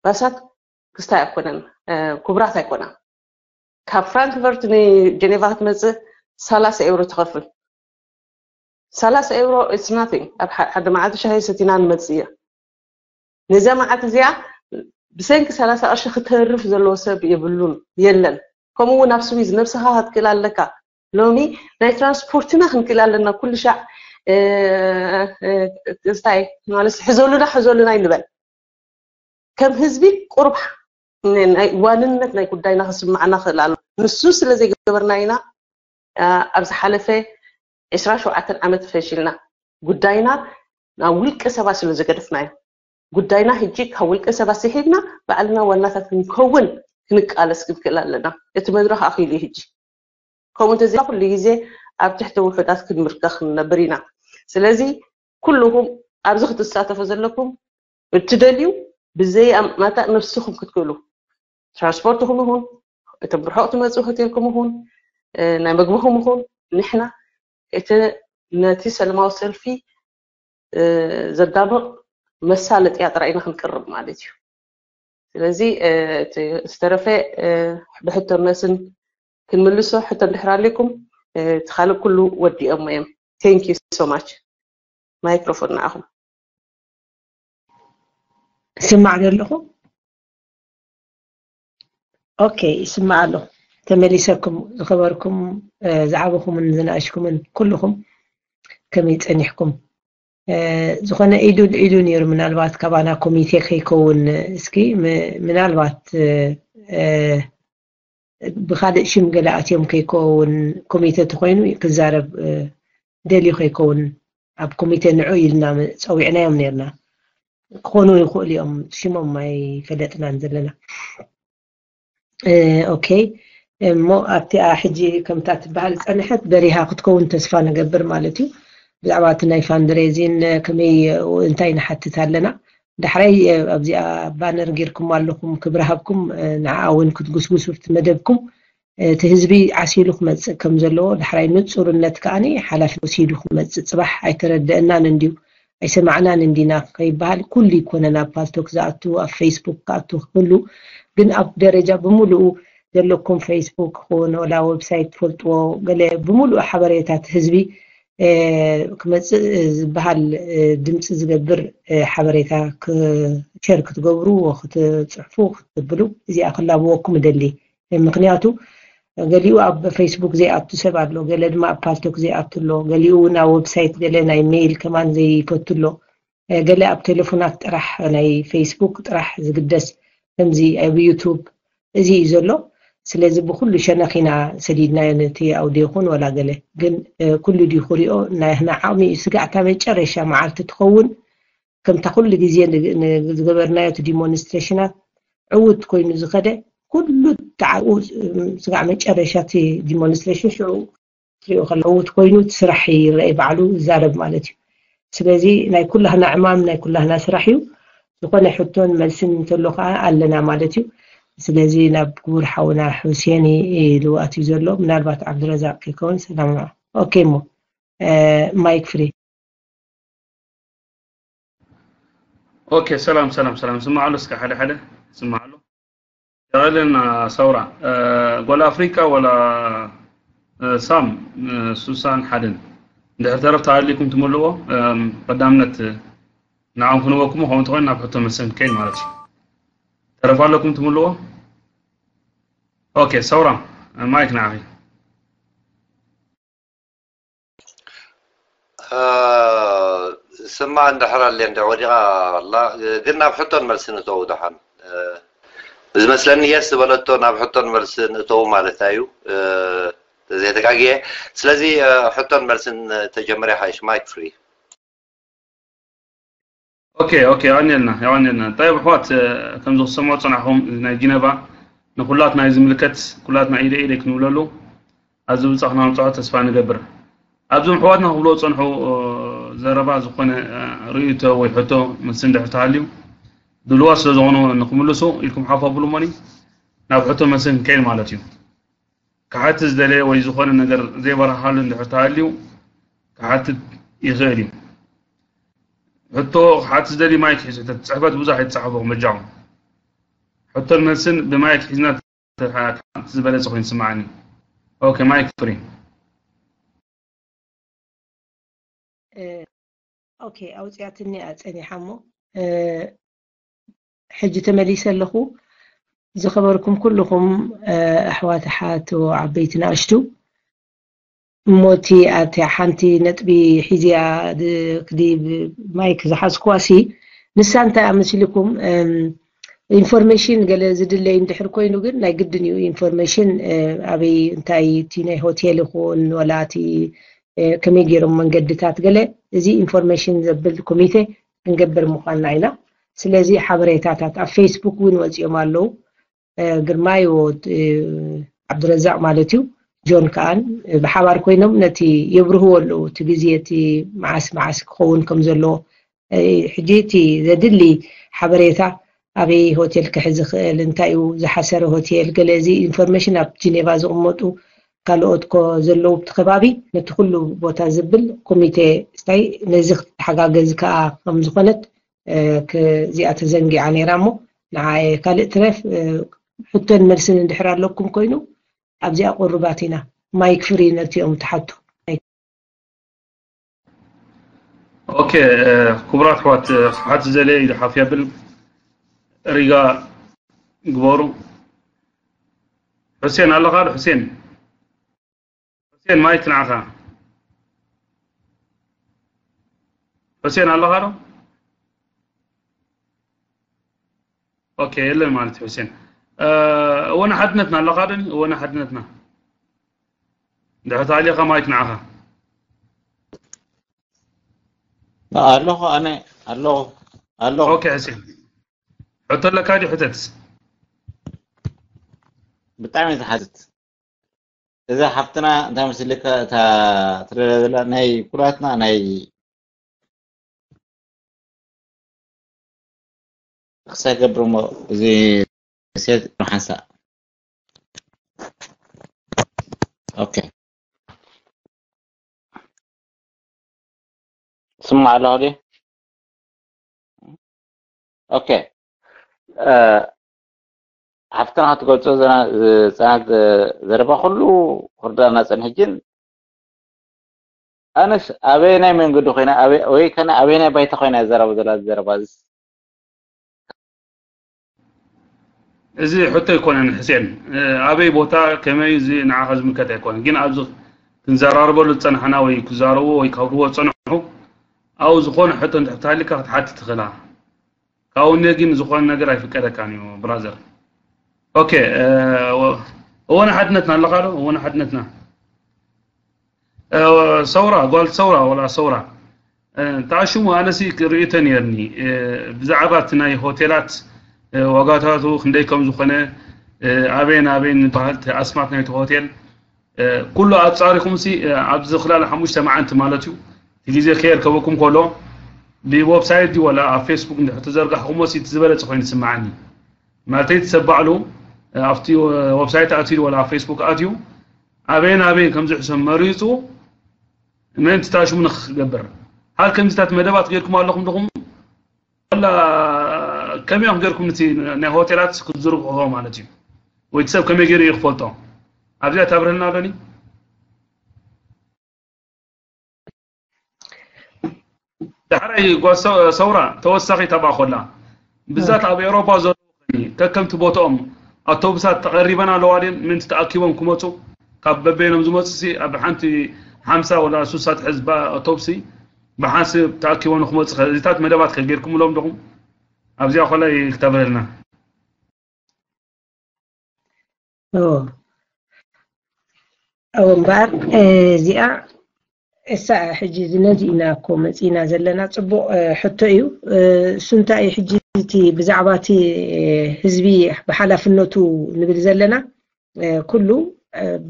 ባሳት ክስታይ ኣይኮነን፣ ክቡራት ኣይኮነን። ካብ ፍራንክፈርት ንጀኔቫ ክትመፅእ ሰላሳ ኤውሮ ትኸፍል። ሰላሳ ኤውሮ it's nothing። ኣብ ሓደ መዓልቲ ሻሂ ሰቲና ንመፅእ እያ። ነዛ መዓት እዚኣ ብሰንኪ ሰላሳ ቅርሺ ክተርፍ ዘለዎ ሰብ የብሉን፣ የለን። ከምኡ እውን ኣብ ስዊዝ ነብስኻ ክትክእል ኣለካ። ሎሚ ናይ ትራንስፖርትና ክንክእል ኣለና። ኩሉ ሻዕ እንታይ ማለት ሕዘሉና ሕዘሉና ይንበል። ከም ህዝቢ ቁሩብ ናይ ዋንነት ናይ ጉዳይና ክስምዓና ክእል ኣሎ። ንሱ ስለ ዘይገበርና ኢና ኣብ ዝሓለፈ ዕስራን ሸውዓተን ዓመት ፈሺልና። ጉዳይና ናብ ውልቀ ሰባት ስለ ዝገደፍናዮ። ጉዳይና ሕጂ ካብ ውልቀ ሰባት ስሒብና ባዕልና ዋናታት ክንከውን ክንቃለስ ክንክእል ኣለና። እቲ መድረኽ ኣኺሉ እዩ ሕጂ። ከምኡ እንተዘይ ኩሉ ግዜ ኣብ ትሕቲ ውሑዳት ክንምርከኽ ንነብር ኢና። ስለዚ ኩልኹም ኣብዚ ክትሳተፉ ዘለኩም እትደልዩ ብዘይ ኣማታእ ነብስኹም ክትክእሉ ትራንስፖርትኹም ይኹን እቶም ብርሑቕ ትመፅኡ ሆቴልኩም ይኹን ናይ መግብኹም ይኹን ንሕና እቲ ነቲ ሰለማዊ ሰልፊ ዘዳምቕ መሳለጥያ ጥራይ ኢና ክንቅርብ ማለት እዩ። ስለዚ ዝተረፈ ብሕቶ መስን ክንምልሶ ሕቶ እንድሕር ኣለኩም እቲ ካልእ ኩሉ ወዲኦሞ እዮም። Thank you so much። ማይክሮፎን ንዓኹም። ስማዕ ዘለኹ ኦኬ ይስማዕ ኣሎ። ተመሊሰኩም ዝኸበርኩም ዝዓበኹምን ዝናእሽኩምን ኩልኹም ከመይ ጸኒሕኩም? ዝኾነ ኢዱ ኢዱ ነይሩ ምናልባት ካባና ኮሚቴ ከይከውን እስኪ ምናልባት ብካልእ ሽም ገለ ኣትዮም ከይከውን ኮሚቴ ተኮይኑ ክዛረብ ደልዩ ከይከውን ኣብ ኮሚቴ ንዑ ኢልና ጸዊዕናዮም ነርና። ክኾኑ ይኽእሉ እዮም፣ ሽሞም ኣይፈለጥናን ዘለና። ኦኬ እሞ ኣብቲኣ ሕጂ ከምታ ትበሃል ዝፀንሐት በሪሃ ክትከውን ተስፋ ንገብር ማለት እዩ። ብዛዕባ እቲ ናይ ፋንድሬዚን ከመይ እንታይ ንሓትት ኣለና። ዳሕራይ ኣብዚኣ ባነር ጌርኩም ኣለኹም ክብሪ ሃብኩም ንዓ እውን ክትጉስጉሱ ኣብቲ መደብኩም እቲ ህዝቢ ዓሲሉ ክመፅእ ከም ዘለዎ ዳሕራይ ንፁርነት ከዓኒ ሓላፊ ወሲዱ ክመፅእ ፅባሕ ኣይተረደአናን እንድዩ ኣይሰማዕናን እንዲና ከይበሃል ኩሉ ይኮነን ኣብ ፓልቶክ ዝኣቱ ኣብ ፌስቡክ ክኣቱ ክህሉ ግን ኣብ ደረጃ ብምሉኡ ዘለኩም ፌስቡክ ክኾን ወላ ዌብሳይት ትፈልጥዎ ገለ ብምሉኡ ሓበሬታት ህዝቢ ክመፅእ ዝበሃል ድምፂ ዝገብር ሓበሬታ ሸር ክትገብሩ ክትፅሕፉ ክትብሉ እዚኣ ክላብወኩም እደሊ። ምክንያቱ ገሊኡ ኣብ ፌስቡክ ዘይኣቱ ሰብ ኣሎ፣ ገለ ድማ ኣብ ፓልቶክ ዘይኣቱ ኣሎ፣ ገሊኡ እውን ኣብ ዌብሳይት ገለ ናይ ሜይል ከማን ዘይፈቱ ኣሎ፣ ገለ ኣብ ቴሌፎናት ጥራሕ ናይ ፌስቡክ ጥራሕ ዝግደስ ከምዚ ኣብ ዩቱብ እዚ እዩ ዘሎ። ስለዚ ብኩሉ ሸነኽ ኢና ሰዲድናዮ ነቲ ኣውዲዮ ይኹን ዋላ ገለ ግን ኩሉ ድዩ ክሪኦ ናይና ዓቕሚ እዩ። ስጋዕታ መጨረሻ መዓልቲ ትኸውን ከምታ ኩሉ ግዜ ዝገበርናዮ እቲ ዲሞንስትሬሽናት ዕውት ኮይኑ ዝኸደ ኩሉ ተዓኡ ስጋዕ መጨረሻ እቲ ዲሞንስትሬሽን ሽዑ ትሪኦ ከሎ ዕውት ኮይኑ እቲ ስራሕ ይረአ ባዕሉ ይዛረብ ማለት እዩ። ስለዚ ናይ ኩላህና ዕማም ናይ ኩላህና ስራሕ እዩ። ዝኾነ ሕቶን መልስን እንተሎ ከዓ ኣለና ማለት እዩ። ስለዚ ናብ ክቡር ሓውና ሑሴን ኢሉ ኣትዩ ዘሎ ምናልባት ዓብድረዛቅ ከይከውን ሰላም ኦኬ እሞ ማይክ ፍሪ ኦኬ ሰላም ሰላም ሰላም ስማዕ ኣሎ እስከ ሓደ ሓደ ስማዕ ኣሎ የቐልና ሰውራ ጓል ኣፍሪካ ወላ ሳም ሱሳን ሓደን እንድሕር ተረፍ ተሃሊኩም ትምልዎ ቀዳምነት ንዓም ክንበኩም ከምኡ እንተኮይኑ ናብ ሕቶ መስን ከይድ ማለት እዩ ተረፍ ኣለኩም ትምልዎ ኦኬ ሰውራ ማይክ ንዓኺ ስማ እንድሕር ኣለ እንደ ወዲቓ ኣላ ግን ናብ ሕቶን መልስን እተው ደሓን ዝመስለኒ የስ ዝበለቶ ናብ ሕቶን መልስን እተው ማለት እዩ ተዘይተጋግየ ስለዚ ሕቶን መልስን ተጀመረ ሓይሽ ማይክ ፍሪ ኦኬ ኦኬ የቐንየልና የቐንየልና ጠይብ ኣሕዋት ከም ዝክሰምዖ ፀናሕኹም ናይ ጂነቫ ንኩላትና እዩ ዝምልከት ኩላትና ኢደ ኢደ ክንብለሉ ኣብዚ ብፃ ክናምፅዖ ተስፋ ንገብር ኣብዞም ኣሕዋትና ክብልዎ ዝፀንሑ ዘረባ ዝኾነ ርእይቶ ወይ ሕቶ መልሲ እንድሕር ተሃልዩ ድልዋ ስለ ዝኾኑ ንክምልሱ ኢልኩም ሓፍ ኣብሉ እሞኒ ናብ ሕቶ መልሲ ክንከይድ ማለት እዩ ክሓትት ዝደለየ ወይ ዝኾነ ነገር ዘይበርሃሉ እንድሕር ተሃልዩ ክሓትት ይኽእል እዩ። ሕቶ ክሓት ዝደሊ ማይክ ሒዙ ሕተት። ጽሕፈት ብዙሕ ኣይትጽሓፉ መጃኹም። ሕቶን መልስን ብማይክ ሒዝና ተሓት ዝበለጸ ኮይኑ ይስምዓኒ። ኦኬ፣ ማይክ ፍሪ። ኦኬ፣ ኣውፅያትኒ እያ ፀኒሓ እሞ ሕጂ ተመሊሰ ኣለኹ። ዝኸበርኩም ኩልኹም ኣሕዋት ኣሓት ዓበይቲ ንኣሽቱ፣ እሞቲ ኣቲ ሓንቲ ነጥቢ ሒዝያ ክዲ ማይክ ዝሓዝኩዋ ሲ ንሳ እንታይ ኣመሲልኩም ኢንፎርሜሽን ገለ ዝድለይ እንድሕር ኮይኑ ግን ናይ ግድን እዩ ኢንፎርሜሽን ኣበይ እንታይ እቲ ናይ ሆቴል ይኹን ወላ እቲ ከመይ ገይሮም መንገድታት ገለ እዚ ኢንፎርሜሽን ዘብል ኮሚቴ ክንገብር ምዃንና ኢና። ስለዚ ሓበሬታታት ኣብ ፌስቡክ እውን ወፂኦም ኣለዉ። ግርማይ ዓብድረዛቅ ማለት እዩ ጆን ከኣን ብሓባር ኮይኖም ነቲ የብርህዎ ኣለዉ እቲ ግዜ እቲ መዓስ መዓስ ክኸውን ከም ዘለዎ ሕጂ እቲ ዘድሊ ሓበሬታ ኣበይ ሆቴል ክሕዝ ይኽእል እንታይ እዩ ዝሓሰረ ሆቴል ገለ እዚ ኢንፎርሜሽን ኣብ ጂኔቫ ዝቕመጡ ካልኦት ኮ ዘለዉ ኣብቲ ከባቢ ነቲ ኩሉ ቦታ ዝብል ኮሚቴ ስታይ ነዚ ክትተሓጋገዝ ከዓ ከም ዝኾነት እዚኣ ተዘንጊዓ ነይራ እሞ ንዓ ካልእ ትረፍ ሕቶን መልስን እንድሕር ኣለኩም ኮይኑ ኣብዚኣ ቁሩባት ኢና ማይክ ፍሪ ነቲኦም ትሓቱ። ኦኬ ክቡራት ኣሕዋት ክሓት ዝደለየ ኢሉ ሓፍ የብል ሪጋ ግበሩ። ሕሴን ኣለኻ ዶ? ሕሴን፣ ሕሴን ማይክ ንዓኻ። ሕሴን ኣለኻ ዶ? ኦኬ የለን ማለት እዩ። ሕሴን፣ እወ ንሓድነትና ኣለኻ ዶ? እወ ንሓድነትና። ድሕር ተሃልየኻ ማይክ ንዓኻ። ኣለኹ ኣነ ኣለኹ ኣለኹ። ኦኬ ሕሴን፣ ሕቶ ኣለካ ድዩ? ሕተት። ብጣዕሚ ዝሓትት እዛ ሓፍትና እንታይ መስልካ እታ ትረዳ ዘላ ናይ ኩላትና ናይ ክሳይ ገብር እሞ እዚ ሴት ሓንሳ ኦኬ ስማዕ ኣለኹ ድዩ? ኦኬ ሓፍትና ክትገልጾ ዝጸናት ዘረባ ኩሉ ክርዳና ጸንሕ ግን ኣነስ ኣበየናይ መንገዲ ኮይና ወይ ከነ ኣበየናይ ባይታ ኮይና ዘረባ ዘላ ዘረባ እዚ ሕቶ ኣይኮነን ሕሴን፣ ኣበይ ቦታ ከመይ እዚ ንዓኻ ዝምልከት ኣይኮነን። ግን ኣብዚ ክንዘራርበሉ ዝጸናሕና ወይ ክዛረብዎ ወይ ከብርዎ ዝጸንሑ ኣብኡ ዝኾነ ሕቶ እንድሕር ተሃሊካ ክትሓትት ትኽእላ። ካብኡ ግን ዝኾነ ነገር ኣይፍቀደካን እዩ ብራዘር። ኦኬ እወ ንሓድነትና ኣለኻ ዶ? እወ ንሓድነትና ሰውራ ጓል ሰውራ ወላ ሰውራ ተኣሽሙ ኣነሲ ርእይቶ ነርኒ ብዛዕባ እቲ ናይ ሆቴላት ዋጋታቱ ክንደይ ከም ዝኾነ ኣበይን ኣበይን ዝበሃል ኣስማት ናይቲ ሆቴል ኩሉ ኣጻሪኹም ሲ ኣብዚ ክላል ሓሙሽተ መዓልቲ ማለት እዩ እቲ ግዜ ከየርከበኩም ከሎ ብወብሳይት ድዩ ወላ ኣብ ፌስቡክ እንድሕር ተዘርጋሕኩሞ ሲ እቲ ዝበለጸ ኮይኑ ዝስምዓኒ ማለተይ እቲ ሰብ ባዕሉ ኣብቲ ወብሳይት ኣትዩ ወላ ኣብ ፌስቡክ ኣትዩ ኣበይን ኣበይን ከም ዝሕሰብ መሪጹ ምእንቲ ታሽሙ ንክገብር ሃል ከምዚታት መደባት ገይርኩም ኣለኹም ድኹም ወላ ከመይ ኢኹም ገይርኩም ነቲ ናይ ሆቴላት ክትዝርግሕዎ ማለት እዩ ወይ እቲ ሰብ ከመይ ገይሩ እዩ ክፈልጦ ኣብዚኣ ታብርህልና ዶኒ ዳሕራይ ጓል ሰውራ ተወሳኺ ተባ ኮላ ብዛት ኣብ ኤውሮፓ ዘለዉ ከከምቲ ቦትኦም ኣውቶቡሳት ተቐሪበን ኣለዋ ድን ምንቲ ተኣኪቦም ክመፁ ካብ በበይኖም ዝመፁ ሲ ኣብ ሓንቲ ሓምሳ ወላ ሱሳ ትሕዝ ኣውቶቡሲ ብሓንስብ ተኣኪቦም ንክመፁ እዚታት መደባት ከጌርኩምሎም ዶኹም ኣብዚኣ ኮላ ይክተበለልና እዎ እምበኣር እዚኣ እሳ ሕጂ እዚ ነዚ ኢና እኮ መፂና ዘለና ፅቡቅ ሕቶ እዩ እሱ እንታይ እዩ ሕጂ እቲ ብዛዕባ እቲ ህዝቢ ብሓላፍነቱ ንብል ዘለና ኩሉ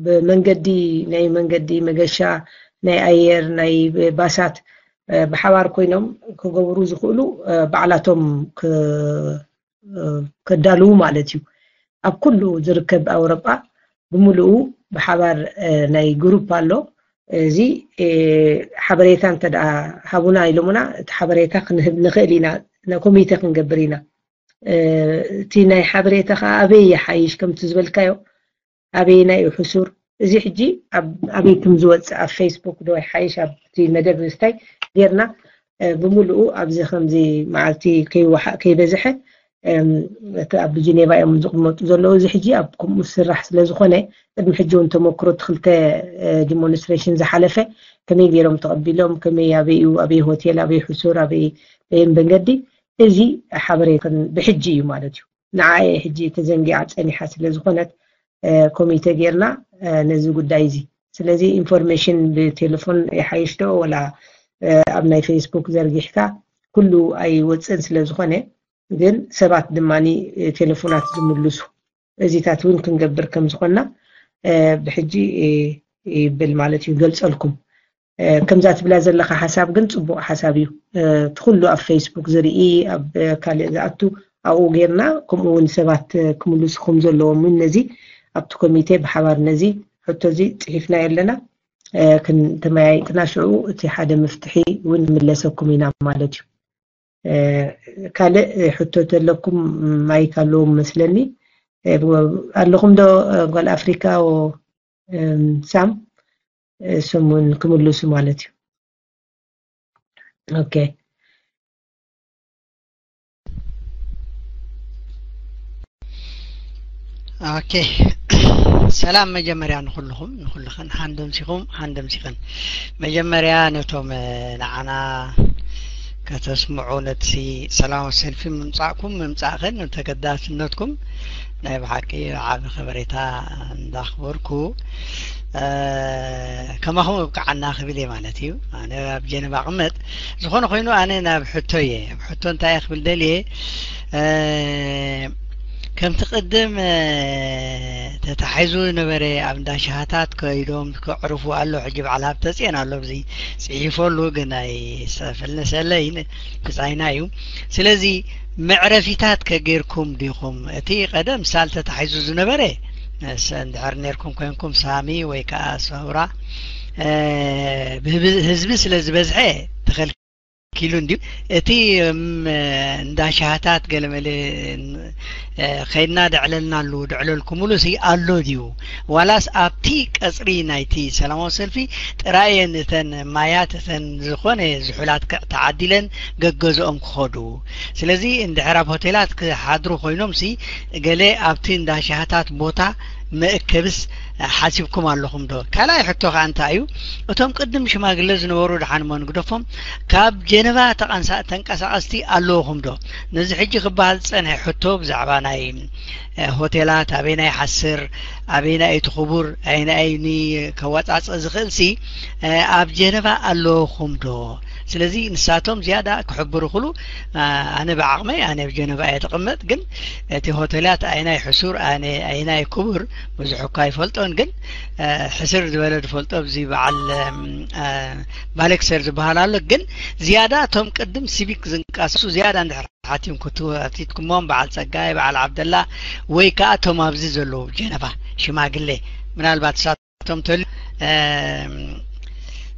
ብመንገዲ ናይ መንገዲ መገሻ ናይ ኣየር ናይ ባሳት ብሓባር ኮይኖም ክገብሩ ዝኽእሉ ባዕላቶም ከዳልዉ ማለት እዩ ኣብ ኩሉ ዝርከብ ኣውሮጳ ብምልኡ ብሓባር ናይ ግሩፕ ኣሎ እዚ ሓበሬታ እንተ ደኣ ሃቡና ኢሎምና፣ እቲ ሓበሬታ ክንህብ ንኽእል ኢና፣ ኮሚቴ ክንገብር ኢና። እቲ ናይ ሓበሬታ ከዓ ኣበይ ይሓይሽ ከምቲ ዝበልካዮ፣ ኣበየናይ እዩ ሕሱር፣ እዚ ሕጂ ኣበይ ከም ዝወፅእ ኣብ ፌስቡክ ዶ ይሓይሽ ኣብቲ መደብ ስታይ ጌርና ብምሉኡ ኣብዚ ከምዚ መዓልቲ ከይበዝሐ እቲ ኣብ ጂኔቫ እዮም ዝቕመጡ ዘለዉ። እዚ ሕጂ ኣብ ከምኡ ስራሕ ስለ ዝኾነ ቅድሚ ሕጂ እውን ተመክሮ እቲ ክልተ ዲሞንስትሬሽን ዝሓለፈ ከመይ ገይሮም ተቐቢሎም፣ ከመይ ኣበይ እዩ፣ ኣበይ ሆቴል፣ ኣበይ ሕሱር፣ ኣበይ በየን መንገዲ፣ እዚ ሓበሬታ ብሕጂ እዩ ማለት እዩ። ንዓየ ሕጂ ተዘንጊዓ ፀኒሓ ስለ ዝኾነት ኮሚቴ ጌርና ነዚ ጉዳይ እዚ። ስለዚ ኢንፎርሜሽን ብቴሌፎን ይሓይሽ ዶ ወላ ኣብ ናይ ፌስቡክ ዘርጊሕካ ኩሉ ኣይወፅን ስለ ዝኾነ፣ ግን ሰባት ድማ ቴሌፎናት ዝምልሱ እዚታት እውን ክንገብር ከም ዝኾንና ብሕጂ ይብል ማለት እዩ ገልፀልኩም። ከምዛ ትብላ ዘለካ ሓሳብ ግን ፅቡቅ ሓሳብ እዩ። እቲ ኩሉ ኣብ ፌስቡክ ዝርኢ ኣብ ካልእ ዝኣቱ ኣብኡ ጌርና ከምኡ እውን ሰባት ክምልሱ ከም ዘለዎም እውን ነዚ ኣብቲ ኮሚቴ ብሓባር ነዚ ሕቶ እዚ ፅሒፍናዮ ኣለና። ክንተመያይጥና ሽዑ እቲ ሓደ መፍትሒ እውን ንምለሰኩም ኢና ማለት እዩ። ካልእ ሕቶ ተለኩም ማይክ ኣለዎም መስለኒ። ኣለኹም ዶ ጓል ኣፍሪካ ሳም? እሶም እውን ክምልሱ ማለት እዩ። ኦኬ። ኦኬ። ሰላም መጀመርያ ንኹልኹም ንኹልኽን፣ ሃንደምሲኹም ሃንደምሲኽን። መጀመርያ ነቶም ንዓና ከተስምዑ ነቲ ሰላማዊ ሰልፊ ምምጻእኩም ምምጻእኽን ተገዳስነትኩም ናይ ብሓቂ ዓቢ ከበሬታ እንዳኽበርኩ፣ ከማኹም እብቅዓና ክብል እየ ማለት እዩ። ኣነ ኣብ ጀነባ ቅመጥ ዝኾነ ኮይኑ ኣነ ናብ ሕቶ እየ። ኣብ ሕቶ እንታይ እየ ክብል ደልየ፣ ከምቲ ቅድም ተታሒዙ ነበረ ኣብ እንዳ ሻሃታት ከይዶም ከዕርፉ ኣሎ። ሕጂ በዓል ሃብተፅየን ኣሎ ብዚ ፅሒፈሉ ግን ኣይፈልነሰለይን ብፃይና እዩ። ስለዚ መዕረፊታት ከጌርኩም ዲኹም? እቲ ቀደም ሳል ተታሒዙ ዝነበረ እንድሕር ኔርኩም ኮንኩም ሳሚ ወይ ከዓ ሰውራ ህዝቢ ስለ ዝበዝሐ ተኸልኪሉ እንድዩ። እቲ እንዳ ሻሃታት ገለመለ ከይድና ደዕለልናሉ ደዕለልኩምሉ ሲ ኣሎ ድዩ? ዋላስ ኣብቲ ቀፅሪ ናይቲ ሰላማዊ ሰልፊ ጥራየን እተን ማያት እተን ዝኾነ ዝሑላት ተዓዲለን ገገዝኦም ክኸዱ? ስለዚ እንድሕር ኣብ ሆቴላት ክሓድሩ ኮይኖም ሲ ገለ ኣብቲ እንዳ ሻሃታት ቦታ መእከብስ ሓሲብኩም ኣለኹም ዶ? ካልኣይ ሕቶ ከዓ እንታይ እዩ? እቶም ቅድም ሽማግለ ዝነበሩ ደሓን መንግደፎም ካብ ጀነቫ ተንቀሳቐስቲ ኣለውኹም ዶ? ነዚ ሕጂ ክበሃል ዝፀንሐ ሕቶ ብዛዕባ ናይ ሆቴላት ኣበይናይ ሓስር ኣበይናይ እቲ ክቡር ኣይናይ ከዋፃፅእ ዝኽእል ሲ ኣብ ጀነቫ ኣለውኹም ዶ? ስለዚ ንሳቶም ዝያዳ ክሕብሩ ክሉ ኣነ ብዓቕመይ ኣነ ኣብ ጀነቫ እየ ተቐመጥ ግን እቲ ሆቴላት ኣይናይ ሕሱር ኣይናይ ክቡር ብዙሕ እኳ ኣይፈልጦን ግን ሕስር ዝበለ ዝፈልጦ ኣብዚ በዓል ባለክሰር ዝበሃል ኣሎ ግን ዝያዳ እቶም ቅድም ሲቪክ ዝንቀሳቀሱ ዝያዳ እንድሕር ሓቲም ክትትኩሞም በዓል ፀጋይ በዓል ዓብደላ ወይ ከዓ እቶም ኣብዚ ዘለዉ ጀነቫ ሽማግሌ ምናልባት እሳቶም ተልዩ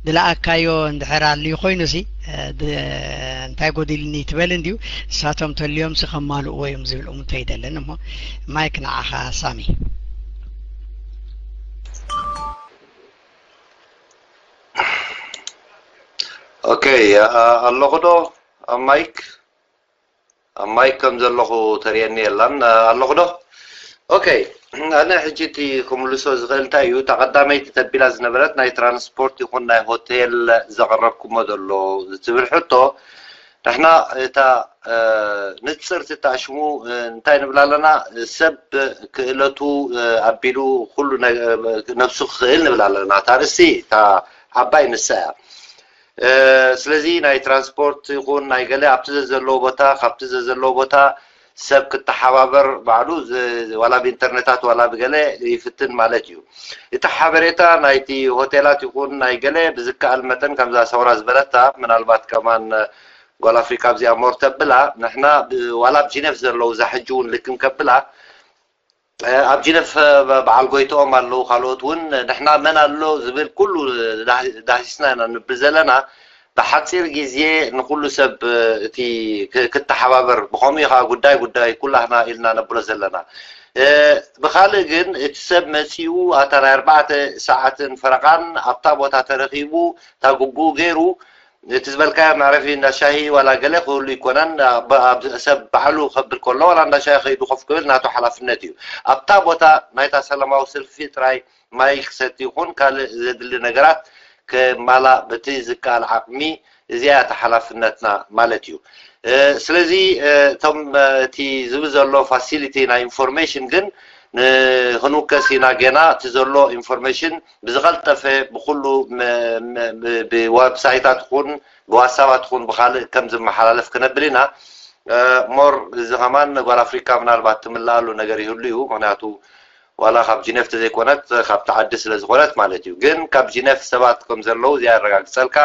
ዝለኣካዮ እንድሕር ኣልዩ ኮይኑ ሲ እንታይ ጎዲልኒ ትበል እንድዩ እሳቶም ተልዮም ሲ ከማልእዎ እዮም ዝብል እሙንቶ ይደለን እሞ ማይክ ንዓኻ ሳሚ ኦኬ ኣለኹ ዶ ኣብ ማይክ ኣብ ማይክ ከም ዘለኹ ተርእየኒ የላን ኣለኹ ዶ ኦኬ ኣነ ሕጂ እቲ ክምልሶ ዝኽእል እንታይ እዩ እታ ቀዳመይቲ ተቢላ ዝነበረት ናይ ትራንስፖርት ይኹን ናይ ሆቴል ዘቕረብኩሞ ዘሎ ዝትብል ሕቶ ንሕና እታ ንፅርቲ እታ ሽሙ እንታይ ንብል ኣለና ሰብ ክእለቱ ኣቢሉ ኩሉ ነብሱ ክኽእል ንብል ኣለና እታ ርእሲ እታ ዓባይ ንሳ እያ ስለዚ ናይ ትራንስፖርት ይኹን ናይ ገለ ኣብቲ ዘዘለዎ ቦታ ካብቲ ዘዘለዎ ቦታ ሰብ ክተሓባበር ባዕሉ ዋላ ብኢንተርኔታት ዋላ ብገለ ይፍትን ማለት እዩ እቲ ሓበሬታ ናይቲ ሆቴላት ይኹን ናይ ገለ ብዝከኣል መጠን ከምዛ ሰውራ ዝበለታ ምናልባት ከማን ጓል ኣፍሪካ ኣብዚኣ ሞር ተብላ ንሕና ዋላ ኣብ ጂነፍ ዘለዉ እዛ ሕጂ እውን ልክም ከብላ ኣብ ጂነፍ በዓል ጎይትኦም ኣለዉ፣ ካልኦት እውን። ንሕና መን ኣሎ ዝብል ኩሉ ዳህሲስና ኢና ንብል ዘለና። ብሓፂር ግዜ ንኩሉ ሰብ እቲ ክተሓባበር፣ ብከምኡ ኢኻ ጉዳይ ጉዳይ ኩላህና ኢልና ነብሎ ዘለና። ብካልእ ግን እቲ ሰብ መፂኡ ኣታ ናይ ኣርባዕተ ሰዓትን ፈረቃን ኣብታ ቦታ ተረኪቡ፣ እታ ግቡኡ ገይሩ፣ እቲ ዝበልካዮ መዕረፊ እንዳ ሻሂ ዋላ ገለ ክህሉ ይኮነን። ሰብ ባዕሉ ከብል ከሎ ዋላ እንዳ ሻሂ ከይዱ ኮፍ ክብል ናቱ ሓላፍነት እዩ። ኣብታ ቦታ ናይታ ሰላማዊ ሰልፊ ጥራይ ማይ ክሰቲ ይኹን ካልእ ዘድሊ ነገራት ከማላ በቲ ዝከኣል ዓቕሚ፣ እዚኣ እያ ሓላፍነትና ማለት እዩ። ስለዚ እቶም እቲ ዝብል ዘሎ ፋሲሊቲ ናይ ኢንፎርሜሽን ግን ንክንውከስ ኢና ገና። እቲ ዘሎ ኢንፎርሜሽን ብዝቐልጠፈ ብኩሉ ብወብሳይታት ኹን ብዋትሳባት ኹን ብካልእ ከም ዝመሓላለፍ ክነብል ኢና። ሞር እዚ ከማን ጓል ኣፍሪካ ምናልባት ትምልኣሉ ነገር ይህሉ እዩ። ምክንያቱ ዋላ ካብ ጂነፍ ተዘይኮነት ካብቲ ዓዲ ስለ ዝኾነት ማለት እዩ። ግን ካብ ጂነፍ ሰባት ከም ዘለዉ እዚኣ የረጋግፀልካ።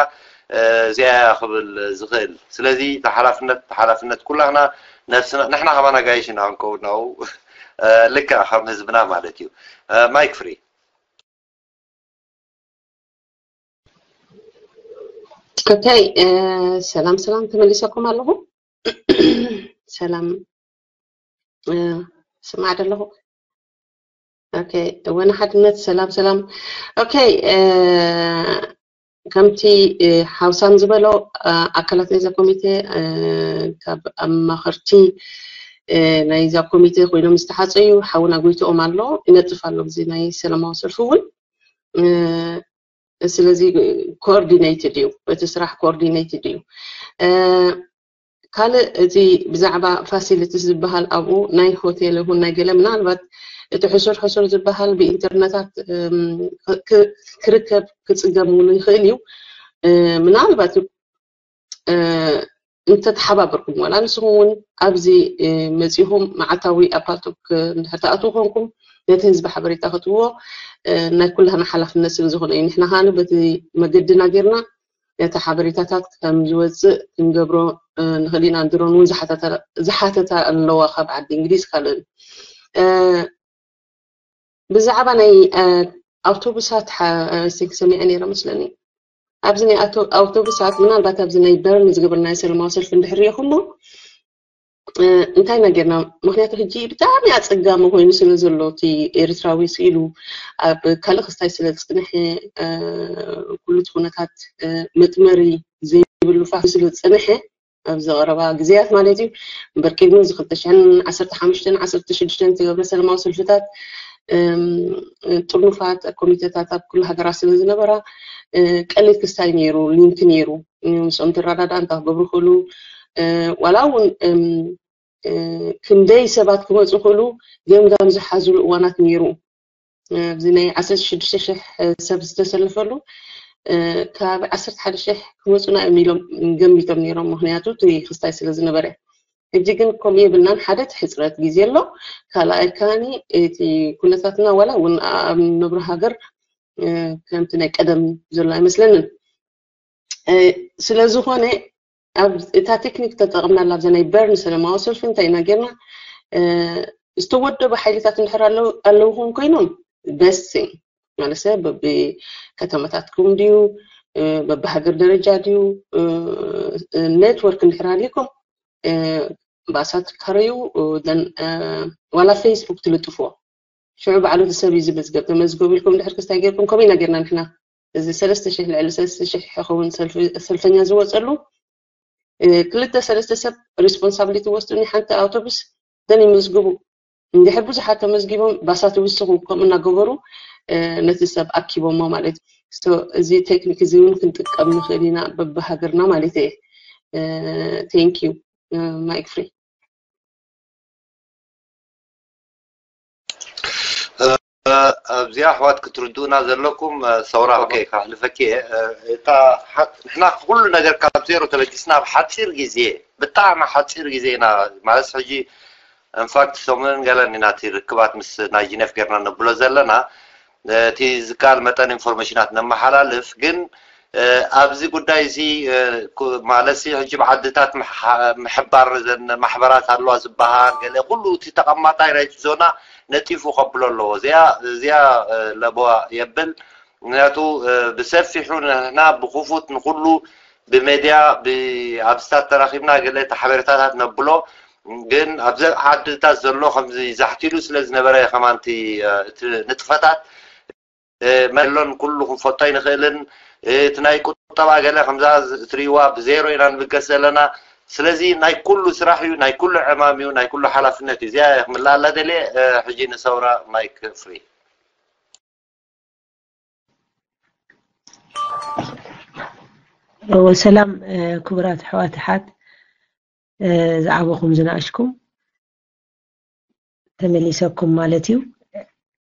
እዚኣ እያ ክብል ዝኽእል። ስለዚ ተሓላፍነት ተሓላፍነት ኩላና ነብስና ንሕና ከማና ጋይሽ ኢና ክንከውን ናው ልክዕ ከም ህዝብና ማለት እዩ። ማይክ ፍሪ። ኦኬ፣ ሰላም ሰላም፣ ተመሊሰኩም ኣለኹ። ሰላም፣ ስማዕ ደለኹ። ኦኬ፣ ወነ ሓድነት፣ ሰላም ሰላም። ኦኬ፣ ከምቲ ሓውሳም ዝበሎ፣ ኣካላት ናይዛ ኮሚቴ ካብ ኣማኸርቲ ናይዛ ኮሚቴ ኮይኖም ዝተሓፀዩ ሓውና ጎይትኦም ኣሎ፣ ይነጥፍ ኣሎ፣ እዚ ናይ ሰላማዊ ሰልፊ እውን። ስለዚ ኮኦርዲኔትድ እዩ፣ እቲ ስራሕ ኮኦርዲኔትድ እዩ። ካልእ እቲ ብዛዕባ ፋሲሊቲስ ዝበሃል ኣብኡ ናይ ሆቴል ይኹን ናይ ገለ ምናልባት እቲ ሕሱር ሕሱር ዝበሃል ብኢንተርነታት ክርከብ ክፅገም እውን ይኽእል እዩ። ምናልባት እንተተሓባበርኩም ዋላ ንስኹም እውን ኣብዚ መፂኹም መዓልታዊ ኣብ ፓልቶክ እንድሕር ትኣትዉ ኮንኩም ነቲ ህዝቢ ሓበሬታ ክትህብዎ ናይ ኩላህና ሓላፍነት ስለ ዝኾነ እዩ። ንሕና ከዓኒ በቲ መገድና ጌርና ነቲ ሓበሬታታት ከም ዝወፅእ ክንገብሮ ንኽእል ኢና። ድሮን እውን ዝሓተታ ኣለዋ ካብ ዓዲ እንግሊዝ ካልእን። ብዛዕባ ናይ ኣውቶቡሳት ሰሚዐ ነይረ መስለኒ። ኣብዚ ናይ ኣውቶቡሳት ምናልባት ኣብዚ ናይ በርን ዝገበርናዮ ሰለማዊ ሰልፊ እንድሕር ሪኢኹሞ እንታይ ኢና ጌርና? ምክንያቱ ሕጂ ብጣዕሚ ኣፀጋሚ ኮይኑ ስለ ዘሎ እቲ ኤርትራዊ ስኢሉ ኣብ ካልእ ክስታይ ስለ ዝፅንሐ ኩሉ እቲ ኩነታት መጥመሪ ዘይብሉ ፋሕ ስለ ዝፀንሐ ኣብዚ ቀረባ ግዜያት ማለት እዩ። እምበር ቅድሚ እዚ ክልተ ሽሕን ዓሰርተ ሓሙሽተን ዓሰርተ ሽዱሽተን ዝተገብረ ሰለማዊ ሰልፍታት ጥርኑፋት ኮሚቴታት ኣብ ኩሉ ሃገራት ስለ ዝነበራ ቀሊል ክስታይ ነይሩ፣ ሊንክ ነይሩ። ምስኦም ትረዳዳ እንታይ ክገብሩ ክእሉ ዋላ እውን ክንደይ ሰባት ክመፁ ክእሉ ገምጋም ዝሓዝሉ እዋናት ነይሩ። ኣብዚ ናይ ዓሰርተ ሽዱሽተ ሽሕ ሰብ ዝተሰለፈሉ ካብ ዓሰርተ ሓደ ሽሕ ክመፁና እዮም ኢሎም ገንቢቶም ነይሮም። ምክንያቱ እቲ ክስታይ ስለ ዝነበረ። ሕጂ ግን ከምኡ የብልናን። ሓደ እቲ ሕፅረት ግዜ ኣሎ፣ ካልኣይ ከዓኒ እቲ ኩነታትና ዋላ እውን ኣብ ንነብሮ ሃገር ከምቲ ናይ ቀደም ዘሎ ኣይመስለንን። ስለ ዝኾነ ኣብ እታ ቴክኒክ ተጠቐምናላ ኣብዛ ናይ በርን ሰለማዊ ሰልፊ እንታይ ኢና ጌርና? ዝተወደቡ ሓይልታት እንድሕር ኣለዉ ክን ኮይኖም በስቲንግ ማለት ሰብ በብከተማታትኩም ድዩ በብሃገር ደረጃ ድዩ ኔትወርክ እንድሕር ሃልዩኩም ባሳት ከረዩ ዋላ ፌስቡክ ትልጥፍዎ ሽዑ ባዕሉ እቲ ሰብ እዩ ዝመዝገብ። ተመዝገቡ ኢልኩም ድሕር ክስታይ ጌርኩም ከምኡ ኢና ጌርና ንሕና። እዚ ሰለስተ ሽሕ ልዕሊ ሰለስተ ሽሕ ይኸውን ሰልፈኛ ዝወፀሉ ክልተ ሰለስተ ሰብ ሪስፖንሳብሊቲ ወስዱ ናይ ሓንቲ ኣውቶቡስ ደን ይመዝግቡ። እንድሕር ብዙሓት ተመዝጊቦም ባሳት ይውስኹ ከምኡ እናገበሩ ነቲ ሰብ ኣኪቦሞ ማለት እዩ። እዚ ቴክኒክ እዚ እውን ክንጥቀም ንኽእል ኢና በብሃገርና ማለት እየ። ቴንክ ዩ ማይክ ፍሪ። ኣብዚኣ ኣሕዋት ክትርድኡና ዘለኩም ሰውራ ኦኬ ካሕልፈኪ እየ። እታ ንሕና ኩሉ ነገር ካብ ዜሮ ተበጊስና ኣብ ሓፂር ግዜ ብጣዕሚ ሓፂር ግዜ ኢና ማለት ሕጂ ኢንፋክት ሰሙንን ገለን ኢና እቲ ርክባት ምስ ናይ ጂነፍ ጌርና ነብሎ ዘለና እቲ ዝከኣል መጠን ኢንፎርሜሽናት ነመሓላልፍ ግን ኣብዚ ጉዳይ እዚ ማለት ሕጂ ብዓድታት ምሕባር ማሕበራት ኣለዋ ዝበሃል ገለ ኩሉ እቲ ተቐማጣይ ናይቲ ዞና ነጢፉ ከብሎ ኣለዎ። እዚኣ ለበዋ የብል። ምክንያቱ ብሰፊሑ ንሕና ብክፉት ንኩሉ ብሜድያ ኣብስታት ተራኪብና ገለ ሓበሬታታት ነብሎ፣ ግን ኣብዚ ዓድታት ዘሎ ከምዚ ዛሕቲሉ ስለ ዝነበረ ከማንቲ እቲ ንጥፈታት መሎን ኩሉ ክንፈቶ ኣይንኽእልን። እቲ ናይ ቁጠባ ገለ ከምዛ እትርእይዋ ብዜሮ ኢና ንብገስ ዘለና። ስለዚ ናይ ኩሉ ስራሕ እዩ፣ ናይ ኩሉ ዕማም እዩ፣ ናይ ኩሉ ሓላፍነት እዩ። እዚኣ ክምልኣላ ደልየ። ሕጂ ንሰውራ ማይክ ፍሪ። ሰላም ክቡራት ኣሕዋት ኣሓት፣ ዝዓበኹም ዝነኣሽኩም ተመሊሰኩም ማለት እዩ።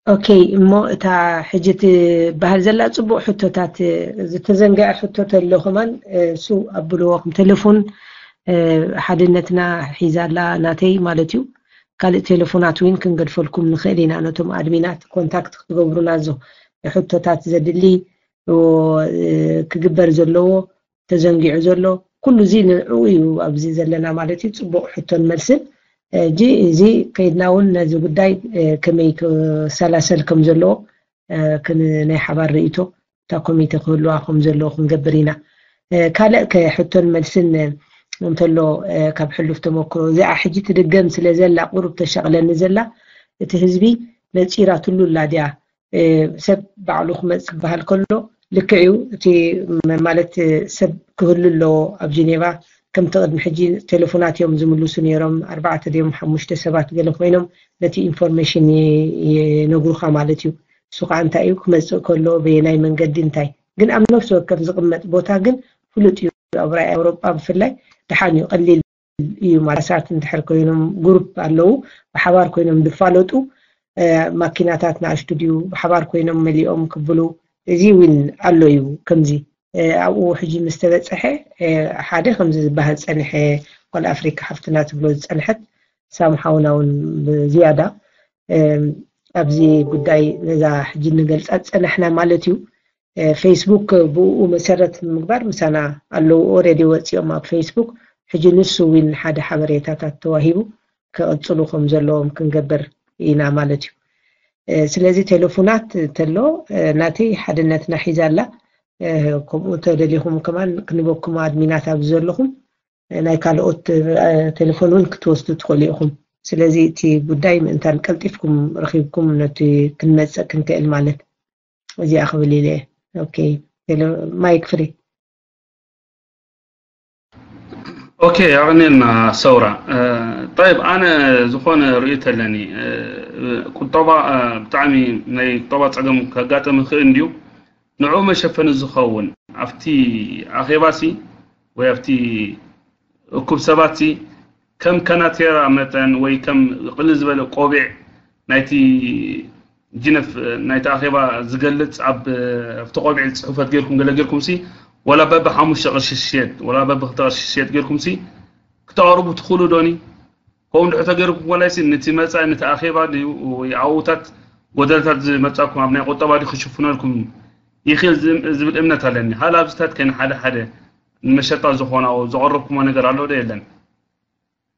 ኦኬ፣ እሞ እታ ሕጂ ትበሃል ዘላ ጽቡቕ ሕቶታት፣ ዝተዘንገዐ ሕቶ ተሎ ከማን እሱ ኣብልዎ። ከም ቴሌፎን ሓድነትና ሒዛ ኣላ ናተይ ማለት እዩ። ካልእ ቴሌፎናት እውን ክንገድፈልኩም ንኽእል ኢና፣ ነቶም ኣድሚናት ኮንታክት ክትገብሩና። ዞ ሕቶታት ዘድሊ ክግበር ዘለዎ ተዘንጊዑ ዘሎ ኩሉ እዚ ንዕኡ እዩ ኣብዚ ዘለና ማለት እዩ። ጽቡቕ ሕቶን መልስን። ሕጂ እዚ ከይድና እውን ነዚ ጉዳይ ከመይ ክሰላሰል ከም ዘለዎ ናይ ሓባር ርእይቶ እታ ኮሚቴ ክህልዋ ከም ዘለዎ ክንገብር ኢና። ካልእ ከሕቶን መልስን እንተሎ ካብ ሕሉፍ ተመክሮ እዚኣ ሕጂ ትድገም ስለ ዘላ ቁሩብ ተሻቕለኒ ዘላ፣ እቲ ህዝቢ ነጺራትሉ ኣላ ድያ? ሰብ ባዕሉ ክመጽእ ክበሃል ከሎ ልክዕ እዩ። እቲ ማለት ሰብ ክህሉ ኣለዎ ኣብ ጀኔቫ። ከምቲ ቅድሚ ሕጂ ቴሌፎናት እዮም ዝምልሱ ነይሮም፣ ኣርባዕተ ድዮም ሓሙሽተ ሰባት ገለ ኮይኖም ነቲ ኢንፎርሜሽን ይነግሩኻ ማለት እዩ። እሱ ከዓ እንታይ እዩ ክመፅእ ከሎ በየናይ መንገዲ እንታይ። ግን ኣብ ነፍሲ ወከፍ ዝቕመጥ ቦታ ግን ፍሉጥ እዩ። ኣብ ራይ ኣውሮጳ ብፍላይ ደሓን እዩ፣ ቀሊል እዩ ማለት። ሰባት እንድሕር ኮይኖም ግሩፕ ኣለዉ ብሓባር ኮይኖም ዝፋለጡ፣ ማኪናታት ንኣሽቱ ድዩ ብሓባር ኮይኖም መሊኦም ክብሉ፣ እዚ እውን ኣሎ እዩ። ከምዚ ኣብኡ ሕጂ ምስ ተበፀሐ ሓደ ከምዚ ዝበሃል ፀንሐ፣ ጓል ኣፍሪካ ሓፍትና ትብሎ ዝፀንሐት ሳምሓውና እውን ብዝያዳ ኣብዚ ጉዳይ ነዛ ሕጂ ንገልፃ ዝፀናሕና ማለት እዩ። ፌስቡክ ብኡ መሰረት ምግባር ምሳና ኣለዉ። ኦረዲ ወፂኦም ኣብ ፌስቡክ። ሕጂ ንሱ እውን ሓደ ሓበሬታታት ተዋሂቡ ክቕፅሉ ከም ዘለዎም ክንገብር ኢና ማለት እዩ። ስለዚ ቴሌፎናት ተሎ ናተይ ሓድነትና ሒዛ ኣላ። ከምኡ ተደሊኹም ከማን ክንበኩም ኣድሚናት ኣብዚ ዘለኹም ናይ ካልኦት ቴሌፎን እውን ክትወስዱ ትኽእሉ ኢኹም። ስለዚ እቲ ጉዳይ ምእንታን ቀልጢፍኩም ረኺብኩም ነቲ ክንመፅእ ክንክእል ማለት እዚኣ ክብል ኢለ። ኦኬ፣ ማይክ ፍሪ። ኦኬ፣ ኣቕኒልና ሰውራ። ጠይብ፣ ኣነ ዝኾነ ርእይቶ ኣለኒ። ቁጠባ ብጣዕሚ ናይ ቁጠባ ፀገም ከጋጥም ይኽእል እንድዩ። ንዕኡ መሸፈኒ ዝኸውን ኣብቲ ኣኼባሲ ወይ ኣብቲ እኩብ ሰባትሲ ከም ከናቴራ መጠን ወይ ከም ቅልል ዝበለ ቆቢዕ ናይቲ ጅነፍ ናይቲ ኣኼባ ዝገልጽ ኣብ ኣብቲ ቆቢዕ ጽሑፈት ጌርኩም ገለ ጌርኩም ሲ ወላ በብ ሓሙሽተ ቅርሺ ሽየጥ ወላ በብ ክልተ ቅርሺ ሽየጥ ጌርኩም ሲ ክተቕርቡ ትኽእሉ ዶኒ? ከምኡ እንድሕር ተገይርኩም ወላይሲ ነቲ መጻኢ ነቲ ኣኼባ ድዩ ወይ ኣብኡታት ጎደለታት ዝመጻኩም ኣብ ናይ ቁጠባ ድዩ ክሽፍነልኩም ይኽእል ዝብል እምነት ኣለኒ። ሃላ ኣብዚታት ከን ሓደ ሓደ ንመሸጣ ዝኾና ዘቐረብኩሞ ነገር ኣሎ ዶ የለን?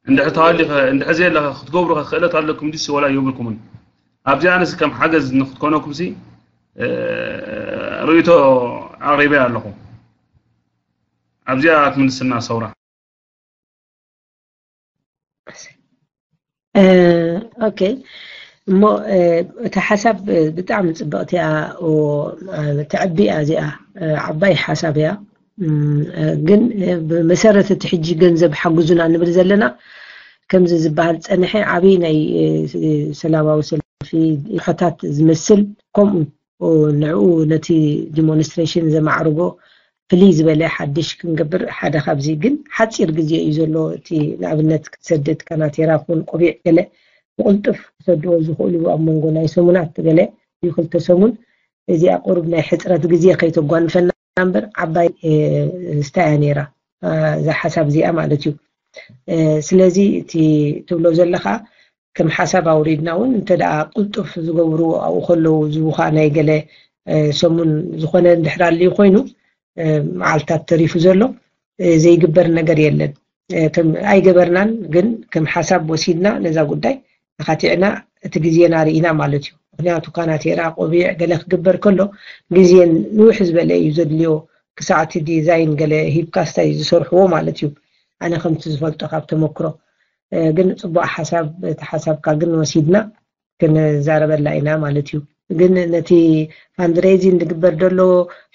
እንድሕር ተሃልዩ ኸ እንድሕር ዘየለ ኸ ክትገብሩ ኸ ክእለት ኣለኩም ድዩስ ወላ የብልኩምን? ኣብዚኣ ኣነስ ከም ሓገዝ ንክትኮነኩም ሲ ርእይቶ ኣቕሪበ ኣለኹ። ኣብዚኣ ክትምልስና ሰውራ። ኦኬ እሞ እታ ሓሳብ ብጣዕሚ ፅብቕቲ እያ። ተዕቢ እያ እዚኣ፣ ዓባይ ሓሳብ እያ። ግን ብመሰረት እቲ ሕጂ ገንዘብ ሓግዙና ንብል ዘለና ከምዚ ዝበሃል ፀንሐ ዓብዪ ናይ ሰላማዊ ሰልፊ ሖታት ዝመስል ከምኡ ንዕኡ ነቲ ዲሞንስትሬሽን ዘማዕርጎ ፍልይ ዝበለ ሓድሽ ክንገብር ሓደ ካብዚ ግን ሓፂር ግዜ እዩ ዘሎ። እቲ ንኣብነት ክትሰድድ ካናቴራ ኩን ቆቢዕ ገለ ብቕልጡፍ ክሰድዎ ዝኽእሉ ኣብ መንጎ ናይ ሰሙናት ገለ እዩ ክልተ ሰሙን እዚኣ ቁሩብ ናይ ሕፅረት ግዜ ከይተጓንፈና እምበር ዓባይ ስታያ ነይራ እዛ ሓሳብ እዚኣ ማለት እዩ። ስለዚ እቲ ትብሎ ዘለኻ ከም ሓሳብ ኣውሪድና እውን እንተ ደኣ ቅልጡፍ ዝገብሩ ኣብኡ ከለዉ ዝቡኻ ናይ ገለ ሰሙን ዝኾነ እንድሕር ኣልዩ ኮይኑ መዓልታት ተሪፉ ዘሎ ዘይግበር ነገር የለን። ኣይገበርናን፣ ግን ከም ሓሳብ ወሲድና ነዛ ጉዳይ ተኻቲዕና እቲ ግዜና ርኢና ማለት እዩ። ምክንያቱ ካናቴራ፣ ቆቢዕ ገለ ክግበር ከሎ ግዜን ንውሕ ዝበለ እዩ ዘድልዮ፣ ክሳዕቲ ዲዛይን ገለ ሂብካ ስታይ ዝሰርሕዎ ማለት እዩ። ኣነ ከምቲ ዝፈልጦ ካብ ተመክሮ ግን ጽቡቕ ሓሳብ፣ እቲ ሓሳብካ ግን ወሲድና ክንዛረበላ ኢና ማለት እዩ። ግን ነቲ ፋንድሬዚን ዝግበር ዘሎ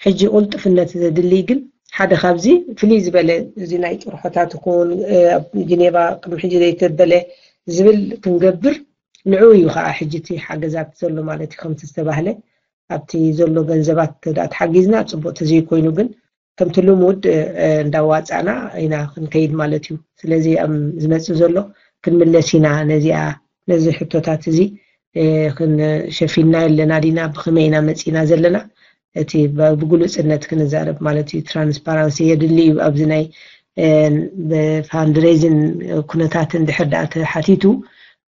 ሕጂ ቁልጥፍነት ዘድሊ ግን ሓደ ካብዚ ፍልይ ዝበለ እዚ ናይ ጥርሖታት ይኹን ኣብ ጅኔቫ ቅድሚ ሕጂ ዘይተበለ ዝብል ክንገብር ንዑ እዩ ከዓ ሕጂ እቲ ሓገዛት ዘሎ ማለት እዩ። ከምቲ ዝተባህለ ኣብቲ ዘሎ ገንዘባት ተዳ ተሓጊዝና ጽቡቅ ተዘይኮይኑ ግን ከምቲ ልሙድ እንዳዋፃና ኢና ክንከይድ ማለት እዩ። ስለዚ ኣብ ዝመፅእ ዘሎ ክንምለስ ኢና ነዚኣ ነዚ ሕቶታት እዚ ክንሸፊና ኣለና ዲና ብኸመይ ኢና መፂና ዘለና እቲ ብግሉፅነት ክንዛረብ ማለት እዩ። ትራንስፓራንሲ የድሊ እዩ ኣብዚ ናይ ብፋንድሬዝን ኩነታትን ድሕር ዳኣ ተሓቲቱ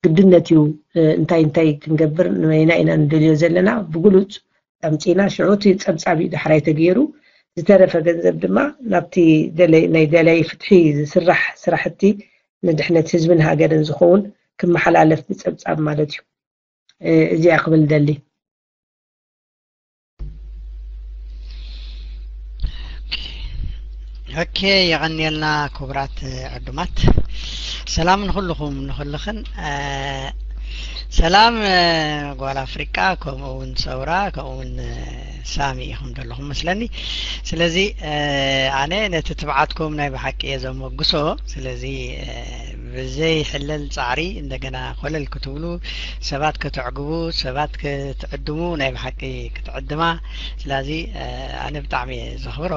ግድነት እዩ እንታይ እንታይ ክንገብር ንበይና ኢና ንደልዮ ዘለና ብግሉፅ ኣምፂና ሽዑ እቲ ፀብፃብ እዩ ዳሕራይ ተገይሩ ዝተረፈ ገንዘብ ድማ ናብቲ ናይ ደላይ ፍትሒ ዝስራሕ ስራሕቲ ንድሕነት ህዝብን ሃገርን ዝኸውን ክመሓላለፍ ብፀብፃብ ማለት እዩ። እዚኣ ክብል ደሊ። ኦኬ፣ የቐንየልና ክቡራት ዕዱማት። ሰላም ንኹልኹም ንኹልኽን። ሰላም ጓል ኣፍሪቃ፣ ከምኡ እውን ሰውራ፣ ከምኡ እውን ሳሚ ኢኹም ዘለኹም መስለኒ። ስለዚ ኣነ ነቲ ትብዓትኩም ናይ ብሓቂ እየ ዘመጉሶ። ስለዚ ብዘይ ሕለል ፃዕሪ እንደገና ኮለል ክትብሉ፣ ሰባት ከተዕግቡ፣ ሰባት ክትዕድሙ ናይ ብሓቂ ክትዕድማ። ስለዚ ኣነ ብጣዕሚ እየ ዘኽብሮ፣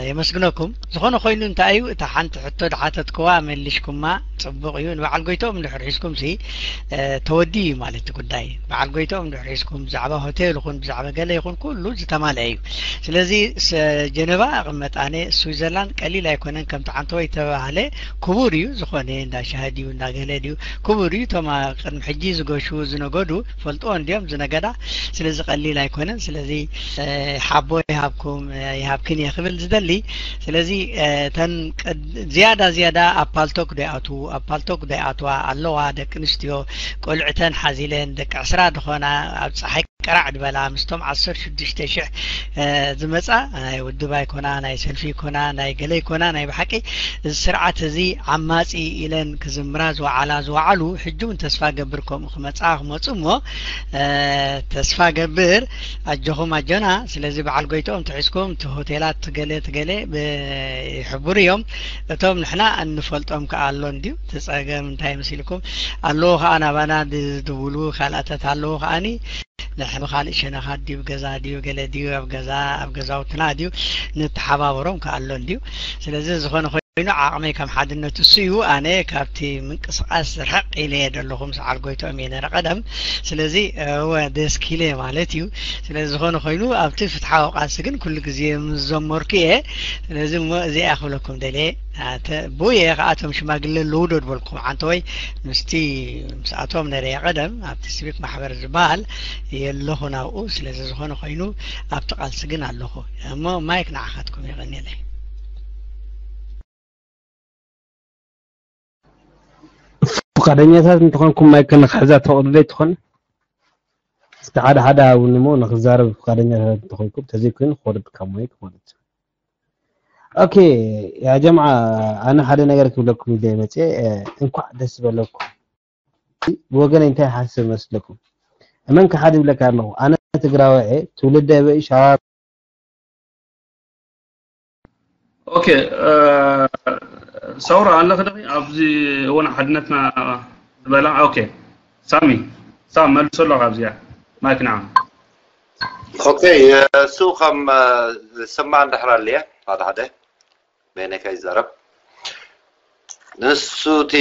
የመስግነኩም። ዝኾነ ኮይኑ እንታይ እዩ እታ ሓንቲ ሕቶ ድሓተትክዋ መሊሽኩማ፣ ፅቡቕ እዩ። ንበዓል ጎይትኦም እንድሕር ሒዝኩም ሲ ተወዲ እዩ ማለት እቲ ጉዳይ። በዓል ጎይትኦም እንድሕር ሒዝኩም ብዛዕባ ሆቴል ይኹን ብዛዕባ ገለ ይኹን ኩሉ ዝተማልአ እዩ። ስለዚ ጀነባ ቅመጣነ ስዊዘርላንድ ቀሊል ኣይኮነን። ከምቲ ዓንተወይ ተባህለ ክቡር እዩ። ዝኾነ እንዳ ሻሂ ድዩ እንዳ ገለ ድዩ ክቡር እዩ። እቶም ቅድሚ ሕጂ ዝገሹ ዝነገዱ ፈልጥዎ እንዲዮም ዝነገዳ። ስለዚ ቀሊል ኣይኮነን። ስለዚ ሓቦ ይሃብኩም ይሃብክን እየ ክብል ዝደሊ። ስለዚ እተን ዝያዳ ዝያዳ ኣብ ፓልቶክ ዶ ይኣትዉ ኣብ ፓልቶክ ዶ ይኣትዋ ኣለዋ ደቂ ኣንስትዮ ቆልዕተን ሓዚለን ደቂ ዕስራ ዝኾና ኣብ ፀሓይ ቀራዕ ድበላ ምስቶም ዓሰርተ ሽዱሽተ ሽሕ ዝመፃ ናይ ውድብ ኣይኮና ናይ ሰልፊ ይኮና ናይ ገለ ይኮና ናይ ብሓቂ እዚ ስርዓት እዚ ዓማፂ ኢለን ክዝምራ ዝወዓላ ዝወዓሉ ሕጂ እውን ተስፋ ገብር ከምኡ ክመፃ ክመፁ እሞ ተስፋ ገብር ኣጆኹም ኣጆና። ስለዚ በዓል ጎይትኦም ትሒዝኩም እቲ ሆቴላት ትገለ ትገለ ይሕብሩ እዮም። እቶም ንሕና እንፈልጦም ከዓ ኣሎ እንድዩ እቲ ፀገም እንታይ መሲልኩም ኣለዉ ከዓ ናባና ዝድውሉ ካልኣታት ኣለዉ ከዓኒ ንሕና ካልእ ሸነኻት ድዩ ገዛ ድዩ ገለ ድዩ ኣብ ገዛ ኣብ ገዛውትና ድዩ ንተሓባበሮም ከዓ ኣሎ እንድዩ። ስለዚ ዝኾነ ኮይኑ ዓቕመይ ከም ሓድነት እሱ እዩ። ኣነ ካብቲ ምንቅስቃስ ርሕቕ ኢለ እየ ዘለኹ ምስ ዓል ጎይትኦም እየ ነረ ቀደም። ስለዚ እወ ደስ ኪለ ማለት እዩ። ስለዚ ዝኾነ ኮይኑ ኣብቲ ፍትሓዊ ቃልሲ ግን ኩሉ ግዜ ምስ ዘመርኩ እየ። ስለዚ እሞ እዚኣ ክብለኩም ደልየ። ኣተ- ብኡ እየ ከዓ እቶም ሽማግለ ኣለዉ ዶ ዝበልኩም ዓንተወይ ምስቲ ምስኣቶም ነረ ቀደም ኣብቲ ሲቪክ ማሕበር ዝበሃል የለኹ ናብኡ። ስለዚ ዝኾነ ኮይኑ ኣብቲ ቃልሲ ግን ኣለኹ። እሞ ማይክ ንዓኻትኩም የቐንየለይ። ፍቃደኛታት እንተኾንኩም ማይክ ንክሕዛ ተፈቕዱለይ ትኾን? እስቲ ሓደ ሓደ ኣብኒ እሞ ንክዛረብ ፍቃደኛታት እንተኾንኩም፣ ተዘይኮይኑ ክወርድ ካብ ማይክ ማለት እዩ። ኦኬ ያ ጀምዓ፣ ኣነ ሓደ ነገር ክብለኩም ኢለ መፅየ። እንኳዕ ደስ በለኩም። ብወገነይ እንታይ ሓስብ መስለኩም? እመን ክሓድ ይብለካ ኣለኹ። ኣነ ትግራዋይ እየ፣ ትውልደ በይ ሸዋ ኦኬ ሰውራ ኣለኺ ዶ ኣብዚ እውን ሓድነትና ዝበላ? ኦኬ ሳሚ ሳም መልሶ ኣሎ ካብዚኣ ማይክ ንዓ። ኦኬ እሱ ከም ስማ እንድሕር ኣልየ ሓደ ሓደ በይነይ ከይዛረብ ንሱ እቲ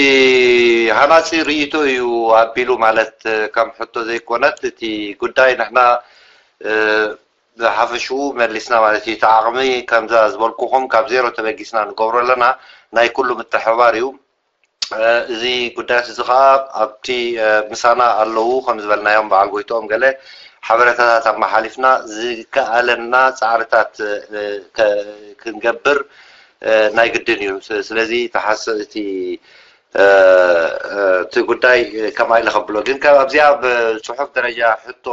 ሃናፂ ርእይቶ እዩ ኣቢሉ ማለት ከም ሕቶ ዘይኮነት እቲ ጉዳይ ንሕና ብሓፈሽኡ መሊስና ማለት እዩ። እቲ ዓቕሚ ከምዛ ዝበልኩኹም ካብ ዜሮ ተበጊስና ንገብሮ ኣለና። ናይ ኩሉ ምትሕብባር እዩ። እዚ ጉዳያት እዚ ከዓ ኣብቲ ምሳና ኣለዉ ከም ዝበልናዮም በዓል ጎይትኦም ገለ ሓበሬታታት ኣመሓሊፍና ዝከኣለና ፃዕርታት ክንገብር ናይ ግድን እዩ። ስለዚ ተሓሰ እቲ እቲ ጉዳይ ከማይ ኢለ ከብሎ ግን ኣብዚኣ ብፅሑፍ ደረጃ ሕቶ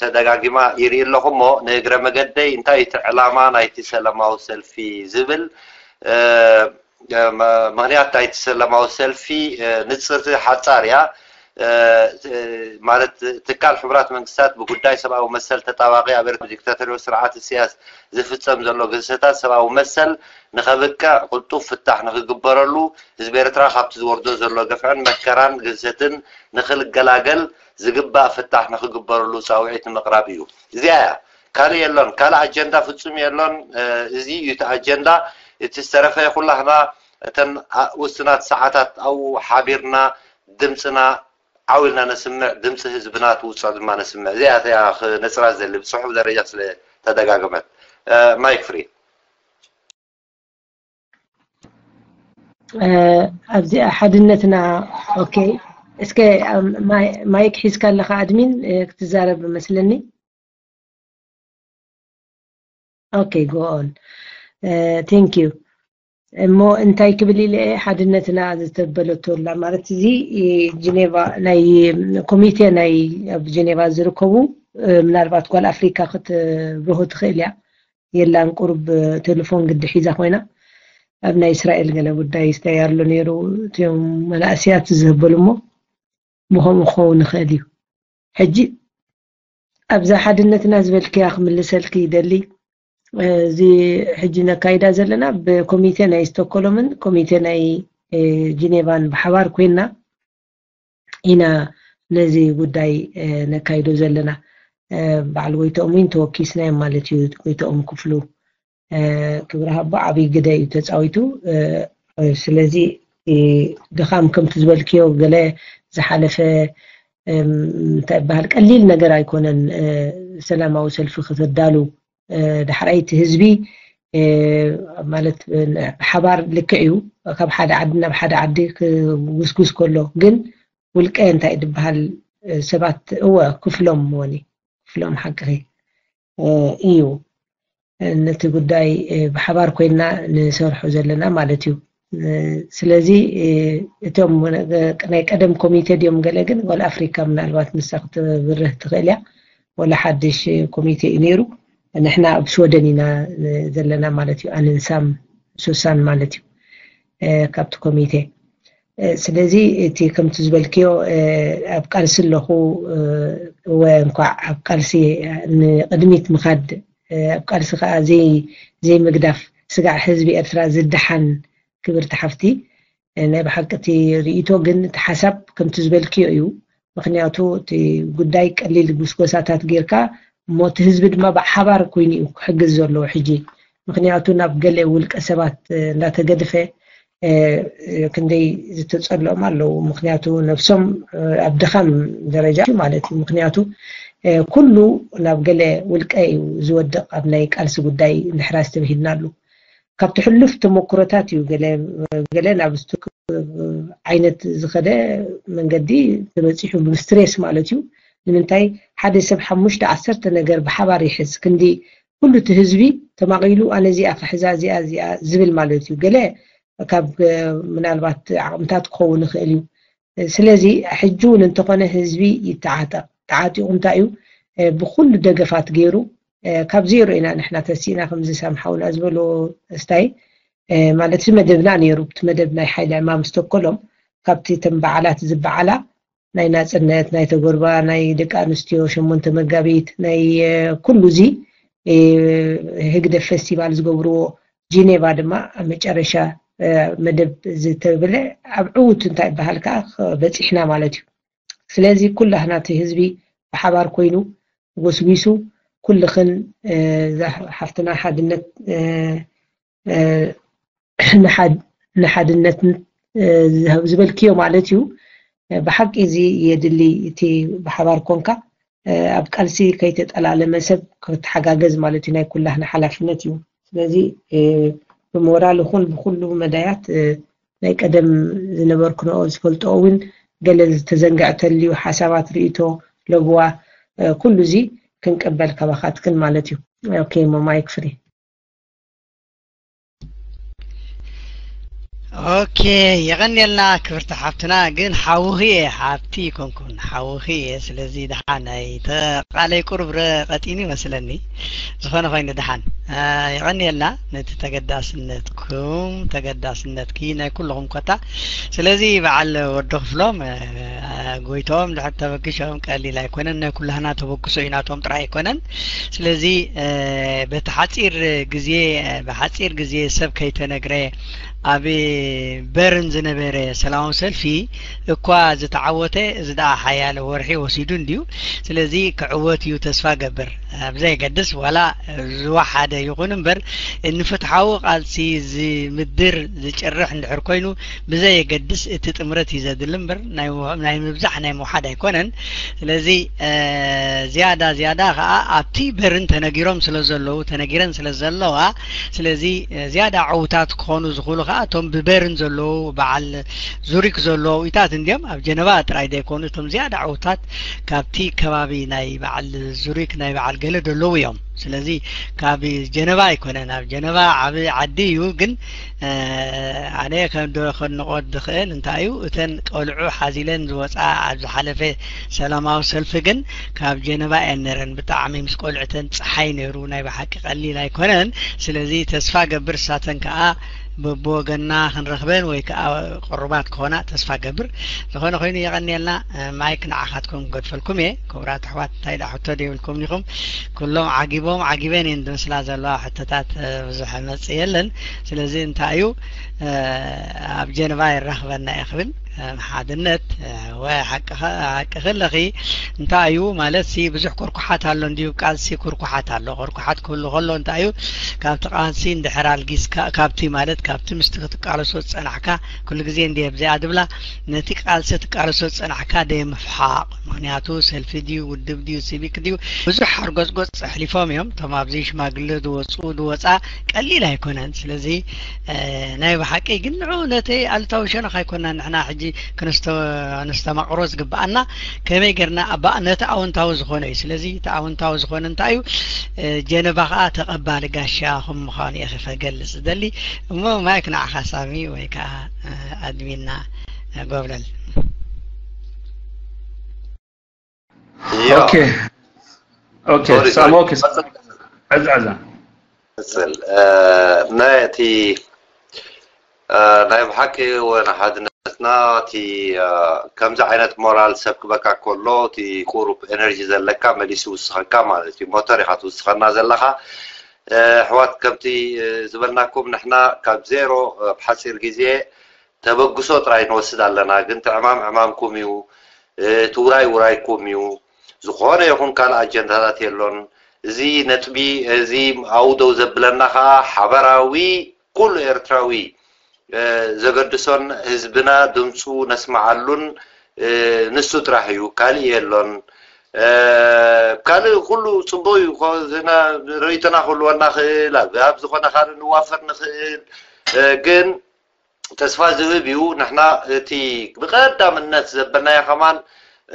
ተደጋጊማ ይርኢ ኣለኹ እሞ ንእግረ መገደይ እንታይ እቲ ዕላማ ናይቲ ሰላማዊ ሰልፊ ዝብል ምክንያት ናይቲ ሰላማዊ ሰልፊ ንፅርቲ ሓፃር እያ። ማለት ትካል ሕቡራት መንግስታት ብጉዳይ ሰብኣዊ መሰል ተጣባቂ ኣብ ኤርትራ ዲክታቶርያዊ ስርዓት እስያስ ዝፍፀም ዘሎ ግህሰታት ሰብኣዊ መሰል ንኸብቅዕ ቅልጡፍ ፍታሕ ንክግበረሉ ህዝቢ ኤርትራ ካብቲ ዝወርዶ ዘሎ ገፍዕን መከራን ግህሰትን ንክልገላገል ዝግባእ ፍታሕ ንክግበረሉ ፃውዒት ንምቕራብ እዩ። እዚኣ እያ። ካልእ የሎን። ካልእ ኣጀንዳ ፍጹም የሎን። እዚ እዩ እቲ ኣጀንዳ። እቲ ዝተረፈ ኩላህና እተን ውስናት ሰዓታት ኣብኡ ሓቢርና ድምፅና ዓው ኢልና ነስምዕ፣ ድምፂ ህዝብና ትውፅዕ ድማ ነስምዕ። እዚኣ እያ ክነፅራ ዘሊ ብፅሑፍ ደረጃ ስለ ተደጋገመት። ማይክ ፍሪ። ኣብዚ ሓድነትና ኦኬ። እስከ ማይክ ሒዝካ ኣለኻ ኣድሚን ክትዛረብ መስለኒ። ኦኬ ጎኦን። ቴንክ ዩ። እሞ እንታይ ክብል ኢለ ሓድነትና ዝተበለቶ ላ ማለት እዚ ጀኔቫ ናይ ኮሚቴ ናይ ኣብ ጀኔቫ ዝርከቡ ምናልባት ጓል ኣፍሪካ ክትብርሆ ትኽእል እያ። የላን ቁሩብ ቴሌፎን ግዲ ሒዛ ኮይና ኣብ ናይ እስራኤል ገለ ጉዳይ ይስተያርሉ ነይሩ። እቲኦም መናእሰያት ዝህበሉ እሞ ብኸምኡ ክኸውን ይኽእል እዩ። ሕጂ ኣብዛ ሓድነትና ዝበልክያ ክምልሰልኪ ይደሊ። እዚ ሕጂ ነካይዳ ዘለና ብኮሚቴ ናይ ስቶኮሎምን ኮሚቴ ናይ ጂኔቫን ብሓባር ኮይና ኢና ነዚ ጉዳይ ነካይዶ ዘለና። በዓል ጎይተኦም እውን ተወኪስናዮም ማለት እዩ። ጎይተኦም ክፍሉ ክብሪ ሃቦ ዓብይ ግደ እዩ ተፃዊቱ። ስለዚ ድኻም ከምቲ ዝበልክዮ ገለ ዝሓለፈ እንታይ ይበሃል ቀሊል ነገር ኣይኮነን። ሰላማዊ ሰልፊ ከተዳሉ ዳሕራይ እቲ ህዝቢ ማለት ብሓባር ልክዕ እዩ ካብ ሓደ ዓዲ ናብ ሓደ ዓዲ ክጉስጉስ ከሎ ግን ውልቀ እንታይ ዝበሃል ሰባት እወ ክፍሎም ወኒ ክፍሎም ሓቅኺ እዩ ነቲ ጉዳይ ብሓባር ኮይና ንሰርሖ ዘለና ማለት እዩ። ስለዚ እቶም ናይ ቀደም ኮሚቴ ድዮም ገለ ግን ጓል ኣፍሪካ ምናልባት ንሳ ክትብርህ ትኽእል እያ። ወላ ሓድሽ ኮሚቴ እዩ ነይሩ። ንሕና ኣብ ሽወደን ኢና ዘለና ማለት እዩ። ኣነን ሳም ሱሳን ማለት እዩ ካብቲ ኮሚቴ። ስለዚ እቲ ከምቲ ዝበልክዮ ኣብ ቃልሲ ኣለኹ እወ እንኳዕ ኣብ ቃልሲ ንቅድሚት ምኻድ ኣብ ቃልሲ ከዓ ዘይምግዳፍ ስጋዕ ህዝቢ ኤርትራ ዝደሓን ክብርቲ ሓፍቲ ናይ ብሓቂ እቲ ርእይቶ ግን እቲ ሓሳብ ከምቲ ዝበልክዮ እዩ። ምክንያቱ እቲ ጉዳይ ቀሊል ጉስጎሳታት ጌርካ እሞ እቲ ህዝቢ ድማ ብሓባር ኮይኑ እዩ ክሕግዝ ዘለዎ ሕጂ ምክንያቱ ናብ ገለ ውልቀ ሰባት እንዳተገድፈ ክንደይ ዝተፀልኦም ኣለዉ ምክንያቱ ነብሶም ኣብ ድኻም ደረጃ ማለት እዩ ምክንያቱ ኩሉ ናብ ገለ ውልቀ እዩ ዝወድቕ ኣብ ናይ ቃልሲ ጉዳይ እንድሕር ኣስተብሂልና ኣሉ ካብቲ ሕሉፍ ተመክሮታት እዩ ገለ ናብ ዓይነት ዝኸደ መንገዲ ተበፂሑ ብስትሬስ ማለት እዩ ንምንታይ ሓደ ሰብ ሓሙሽተ ዓሰርተ ነገር ብሓባር ይሕዝ ክንዲ ኩሉ እቲ ህዝቢ ተማቒሉ ኣነ እዚኣ ክሕዛ እዚኣ እዚኣ ዝብል ማለት እዩ ገለ ካብ ምናልባት ዓቕምታት ክኸውን ይኽእል እዩ ስለዚ ሕጂ እውን እንተኾነ ህዝቢ ይተዓጠቕ ተዓጢቑ እንታይ እዩ ብኩሉ ደገፋት ገይሩ ካብ ዜሮ ኢና ንሕና ተሲእና ከምዚ ሳምሓውና ዝበሎ ስታይ ማለት እዚ መደብና ነይሩ እቲ መደብ ናይ ሓይሊ ዕማም ዝተኮሎም ካብቲ ተን በዓላት ዝበዓላ ናይ ናፅነት ናይ ተጎርባ ናይ ደቂ ኣንስትዮ ሸሞንተ መጋቢት ናይ ኩሉ እዚ ህግደፍ ፌስቲቫል ዝገብርዎ ጂኔቫ ድማ ኣብ መጨረሻ መደብ ዝተብለ ኣብ ዕውት እንታይ ይበሃል ከዓ በፂሕና ማለት እዩ ስለዚ ኩላህና እቲ ህዝቢ ብሓባር ኮይኑ ጎስጒሱ ኩልኽን ሓፍትና ሓድነት ንሓድነት ዝበልክዮ ማለት እዩ ብሓቂ እዚ የድሊ እቲ ብሓባር ኮንካ ኣብ ቃልሲ ከይተጠላለመ ሰብ ክትሓጋገዝ ማለት እዩ ናይ ኩላህና ሓላፍነት እዩ ስለዚ ብሞራል ይኹን ብኩሉ መዳያት ናይ ቀደም ዝነበርክንኦ ዝፈልጥኦ እውን ገለ ዝተዘንግዐ ተልዩ ሓሳባት ርእይቶ ለብዋ ኩሉ እዚ ክንቅበል ካባኻትክን ማለት እዩ። ኦኬ፣ ሞ ማይክ ፍሪ። ኦኬ፣ የቐንየልና ክብርቲ ሓፍትና። ግን ሓውኺ እየ፣ ሓፍቲ ይኮንኩን፣ ሓውኺ እየ። ስለዚ ደሓን ናይ ተቓለይ ቁሩብ ረ ቀጢኑ ይመስለኒ። ዝኾነ ኮይኑ ደሓን የቐንየልና ነቲ ተገዳስነትኩም፣ ተገዳስነትኪ ናይ ኩልኹም ኮታ። ስለዚ በዓል ወዲ ክፍሎም ጎይቶም ድሕር ተበግሾም ቀሊል ኣይኮነን፣ ናይ ኩላህና ተበግሶ እዩ፣ ናቶም ጥራይ ኣይኮነን። ስለዚ በቲ ሓፂር ግዜ፣ ብሓፂር ግዜ ሰብ ከይተነግረ ኣብ በርን ዝነበረ ሰላማዊ ሰልፊ እኳ ዝተዓወተ፣ እዚ ደኣ ሓያለ ወርሒ ወሲዱ እንድዩ። ስለዚ ክዕወት እዩ ተስፋ ገብር። ኣብ ዘየገድስ ዋላ ዝወሓደ ይኹን እምበር፣ ንፍትሓዊ ቃልሲ ዝምድር ዝጭርሕ እንድሕር ኮይኑ፣ ብዘየገድስ እቲ ጥምረት እዩ ዘድሊ እምበር ናይ ምብዛሕ ናይ ምውሓድ ኣይኮነን። ስለዚ ዝያዳ ዝያዳ ከዓ ኣብቲ በርን ተነጊሮም ስለ ዘለዉ፣ ተነጊረን ስለ ዘለዋ፣ ስለዚ ዝያዳ ዕውታት ክኾኑ ዝኽእሉ ከዓ እቶም ብበርን ዘለዉ በዓል ዙሪክ ዘለዉ ኢታት እንዲዮም። ኣብ ጀነባ ጥራይ ዘይኮኑ እቶም ዝያዳ ዕውታት ካብቲ ከባቢ ናይ በዓል ዙሪክ ናይ በዓል ገለ ዘለዉ እዮም። ስለዚ ካብ ጀነባ ኣይኮነን፣ ኣብ ጀነባ ዓቢ ዓዲ እዩ። ግን ኣነ ከምዶ ከንቆ ዝኽእል እንታይ እዩ፣ እተን ቆልዑ ሓዚለን ዝወፃ ኣብ ዝሓለፈ ሰላማዊ ሰልፊ ግን ካብ ጀነባ እየን ነረን። ብጣዕሚ ምስ ቆልዑተን ፀሓይ ነይሩ፣ ናይ ብሓቂ ቀሊል ኣይኮነን። ስለዚ ተስፋ ገብር እሳተን ከዓ በብወገና ክንረኽበን ወይ ከዓ ቅሩባት ክኾና ተስፋ ገብር። ዝኾነ ኮይኑ የቐንየልና። ማይክ ንዓኻትኩም ክገድፈልኩም እየ። ክቡራት ኣሕዋት እንታይ ደኣ ሕቶ ደይብልኩም ኢኹም? ኩሎም ዓጊቦም ዓጊበን እየን ዝመስላ ዘለዋ ሕቶታት ብዙሕ መጽእ የለን። ስለዚ እንታይ እዩ ኣብ ጀነቫ የራኽበና እየ ክብል ሓድነት ወይ ሓቂ ከለኺ እንታይ እዩ ማለት ሲ ብዙሕ ኩርኩሓት ኣሎ እንድዩ ቃልሲ ኩርኩሓት ኣሎ። ኩርኩሓት ክህሉ ከሎ እንታይ እዩ ካብቲ ቃልሲ እንድሕር ኣልጊስካ ካብቲ ማለት ካብቲ ምስቲ ክትቃለሶ ዝጸናሕካ ኩሉ ግዜ እንድየ ብዚኣ ድብላ ነቲ ቃልሲ ትቃለሶ ዝጸናሕካ ደይ ምፍሓቕ ምኽንያቱ ሰልፊ ድዩ ውድብ ድዩ ሲቪክ ድዩ ብዙሕ ሓርጎጽጎጽ ኣሕሊፎም እዮም እቶም ኣብዚ ሽማግለ ዝወጹ ዝወጻ ቀሊል ኣይኮነን ስለዚ ናይ ብሓቂ ግን ንዑ ነቲ ኣሉታዊ ሸነኽ ኣይኮና ንሕና ሕጂ ክነስተማቕሮ ዝግብኣና ከመይ ጌርና ነቲ ኣወንታዊ ዝኾነ እዩ ስለዚ እቲ ኣወንታዊ ዝኾነ እንታይ እዩ ጀነባ ከዓ ተቐባሊ ጋሻ ከም ምዃኑ እየ ክገልፅ ዝደሊ እሞ ማይክ ንዓኻ ሳሚ ወይ ከዓ ኣድሚንና ጎብለል ኦኬ ኦኬ ሳም ኦኬ ዕዝ ዕዝ ቅጽል ናይ እቲ ናይ ብሓቂ ወን ሓድነትና እቲ ከምዚ ዓይነት ሞራል ሰብ ክበካ ከሎ እቲ ቁሩብ ኤነርጂ ዘለካ መሊሱ ውስኸካ ማለት እዩ ሞተር ኢኻ ትውስኸና ዘለኻ ኣሕዋት ከምቲ ዝበልናኩም ንሕና ካብ ዜሮ ኣብ ሓፂር ግዜ ተበግሶ ጥራይ ንወስድ ኣለና ግን እቲ ዕማም ዕማምኩም እዩ እቲ ውራይ ውራይኩም እዩ ዝኾነ ይኹን ካልእ ኣጀንዳታት የሎን እዚ ነጥቢ እዚ ኣብኡ ደው ዘብለና ከዓ ሓበራዊ ኩሉ ኤርትራዊ ዘገድሶን ህዝብና ድምፁ ነስምዓሉን ንሱ ጥራሕ እዩ ካልእ የሎን ካልእ ኩሉ ፅቡቅ እዩ ርእይቶና ክህልወና ክእል ኣብ ዝኾነ ካልእ ንዋፈር ንክእል ግን ተስፋ ዝህብ እዩ ንሕና እቲ ብቀዳምነት ዘበልናዮ ከማን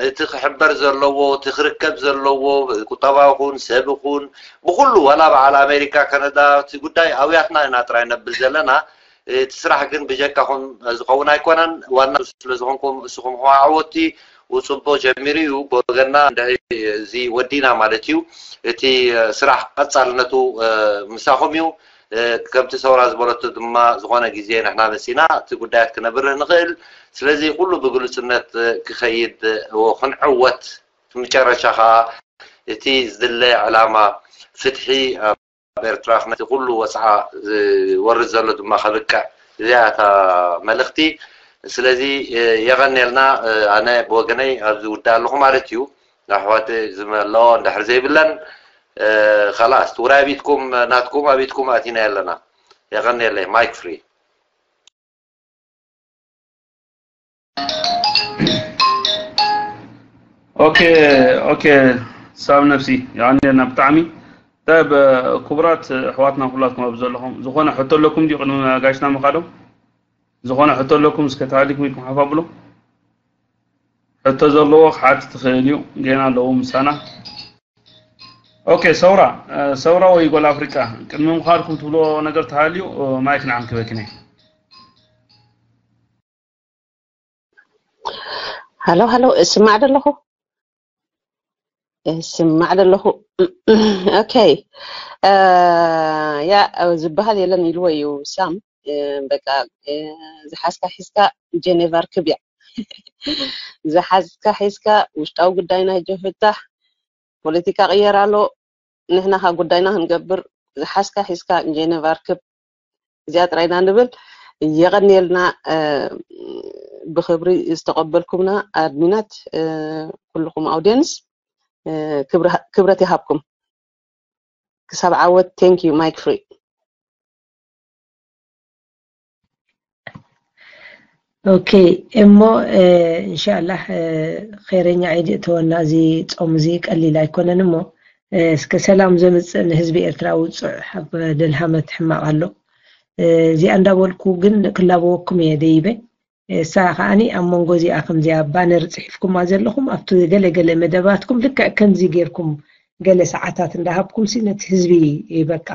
እቲ ክሕበር ዘለዎ እቲ ክርከብ ዘለዎ ቁጠባ ይኹን ሰብ ይኹን ብኩሉ ዋላ በዓል ኣሜሪካ ካናዳ እቲ ጉዳይ ኣብያትና ኢና ጥራይ ነብል ዘለና እቲ ስራሕ ግን ብጀካኹም ዝኸውን ኣይኮነን ዋና ስለዝኾንኩም እስኹም ዓወቲ ውፅቦ ጀሚሩ እዩ ብወገና እንድዒ እዚ ወዲና ማለት እዩ እቲ ስራሕ ቀፃልነቱ ምሳኹም እዩ ከምቲ ሰውራ ዝበለቶ ድማ ዝኾነ ግዜ ንሕና መሲና እቲ ጉዳያት ክነብርህ ንኽእል ስለዚ ኩሉ ብግሉፅነት ክኸይድ ክንዕወት መጨረሻ ከዓ እቲ ዝድለ ዕላማ ፍትሒ ኣብ ኤርትራ ነቲ ኩሉ ወፅዓ ዝወርድ ዘሎ ድማ ከብቅዕ እዚኣ እታ መልእኽቲ ስለዚ የቐንየልና ኣነ ብወገነይ ኣብዚ ውዳ ኣለኹ ማለት እዩ ኣሕዋት ዝመለኦ እንድሕር ዘይብለን ከላስ ትውራይ ኣቢትኩም ናትኩም ኣቢትኩም ኣቲና ኣለና የቐንየለይ ማይክ ፍሪ ኦኬ ኦኬ ሳብ ነብሲ የቐንየልና ብጣዕሚ ጠብ ክቡራት ኣሕዋትና ኩላትኩም ኣብ ዘለኹም ዝኾነ ሕቶ ኣለኩም ድዩ ቅድሚ ጋሽና ምኻዶም ዝኾነ ሕቶ ኣለኩም እስከ ተሃሊኩም ኢልኩም ሓፍ ኣብሎ ሕቶ ዘለዎ ክሓት ትኽእል እዩ ጌና ኣለዉ ምሳና ኦኬ፣ ሰውራ ሰውራ ወይ ጎል ኣፍሪቃ፣ ቅድሚ ምዃድኩም ትብሎ ነገር ተሃልዩ፣ ማይክ ንዓም ክበክነ። ሃሎ ሃሎ፣ እስማዕ ደለኹ፣ እስማዕ ደለኹ። ኦኬ። ያ ዝበሃል የለን ኢልዎ እዩ ሳም። በቃ ዝሓዝካ ሒዝካ ጀኔቫ ርክብ እያ። ዝሓዝካ ሒዝካ ውሽጣዊ ጉዳይና ጀፍታሕ፣ ፖለቲካ ቅየር ኣሎ። ንሕና ካ ጉዳይና ክንገብር ዝሓዝካ ሒዝካ ጀኔቫ ርክብ። እዚኣ ጥራይና ንብል። የቐንየልና። ብክብሪ ዝተቐበልኩምና ኣድሚናት፣ ኩልኹም ኣውዲየንስ ክብረት ይሃብኩም። ክሳብ ዓወት። Thank you. Mic free. ኦኬ እሞ እንሻላህ ኸይረኛ ዒድ እተወና። እዚ ጾም እዚ ቀሊል ኣይኮነን እሞ እስከ ሰላም ዘምፅእ ንህዝቢ ኤርትራ ውፁዕ ኣብ ደልሃመት ሕማቕ ኣሎ። እዚኣ እንዳበልኩ ግን ክላበወኩም እየ ደይበ። እሳ ከዓኒ ኣብ መንጎ እዚኣ ከምዚኣ ባነር ፅሒፍኩማ ዘለኹም ኣብቲ ገለ ገለ መደባትኩም ልክዕ ከምዚ ጌርኩም ገለ ሰዓታት እንዳሃብኩም ሲ ነቲ ህዝቢ በቃ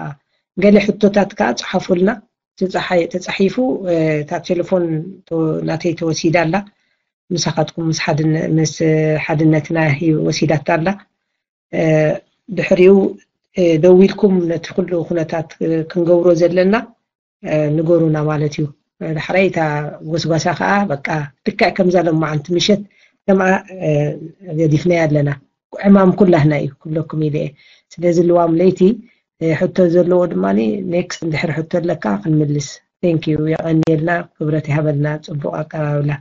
ገለ ሕቶታት ከዓ ፀሓፉልና። ተፃሓ- ተፃሒፉ እታ ቴሌፎን ተ- ናተይ ተወሲዳ ኣላ። ምሳኻትኩም ምስ ሓድነ- ምስ ሓድነትና ህይ- ወሲዳታ ኣላ። ድሕሪኡ ደዊልኩም ነቲ ኩሉ ኩነታት ክንገብሮ ዘለና ንገሩና ማለት እዩ። ዳሕራይ እታ ጎስጓሳ ከዓ በቃ ልክዕ ከምዛ ሎማዓንቲ ምሸት ከምኣ ገዲፍናያ ኣለና። ዕማም ኩላህና እዩ ክብለኩም ኢለ እየ። ስለዚ ልዋም ለይቲ ሕቶ ዘለዎ ድማ ኔክስት እንድሕር ሕቶ ኣለካ ክንምልስ። Thank you። የቐንየልና፣ ክብረት ይሃበልና። ፅቡቕ ኣቀባብላ።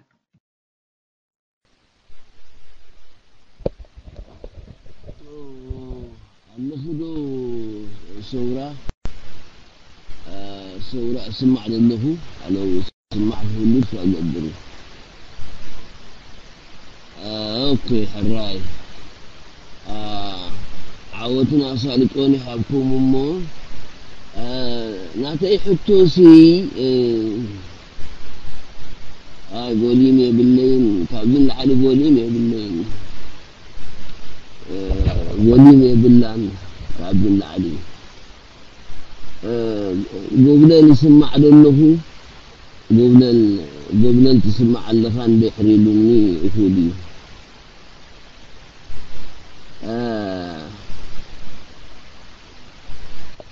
ኣለኹ ዶ ሰውራ? ሰውራ እስማዕ ዘለኹ። ኣለው ስማዕ ክህሉ ክገብር። ኦኬ፣ ሕራይ። ዓወትን ኣሳልጦን ይሃብኩም። እሞ ናተይ ሕቶሲ፣ ኣይ፣ ቮሊዩም የብለይን፣ ካብዚ ንላዕሊ ቮሊዩም የብለይን። እ፣ ቮሊዩም የብላን። ካብዚ ንላዕሊ፣ እ፣ ጎብለል ይስማዕ ዶ ኣለኹ? ጎብለል፣ ጎብለል ትስማዕ ኣለኻ? እንድሕር ኢሉኒ እኹል እዩ። እ፣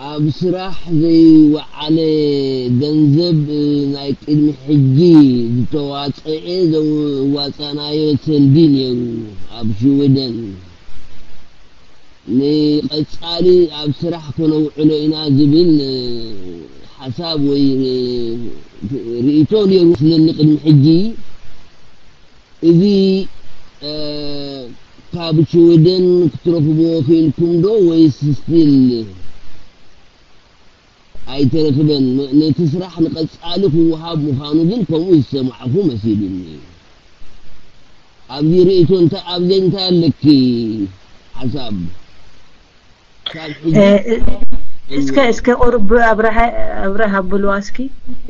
ኣብ ስራሕ ዘይወዓለ ገንዘብ፣ እ፣ ናይ ቅድሚ ሕጂ ዝተዋፀኤ ዘዋፃናዮ ሰልዲ ነይሩ ኣብ ሽወደን። ንቐፃሊ ኣብ ስራሕ ከነውዕሎ ኢና ዝብል፣ እ፣ ሓሳብ ወይ፣ እ፣ ርእይቶ ነይሩ ስለኒ ቅድሚ ሕጂ። እዚ፣ እ፣ ካብ ሽወደን ክትረኽብዎ ክኢልኩም ዶ ወይስ ስቲል ኣይተረኽበን? ነ- ነቲ ስራሕ ንቐጻሊ ክወሃብ ምዃኑ ግን ከምኡ ዝሰማዕኹ መሲሉኒ። ኣብዚ ርእይቶ እንታይ፣ ኣብዚ እንታይ ኣለኪ ሓሳብ? ካብ ሕጂ እ፣ እ፣ እስከ እስከ ቁሩብ ኣብርሃ ኣብርሃ ኣብልዋ እስኪ።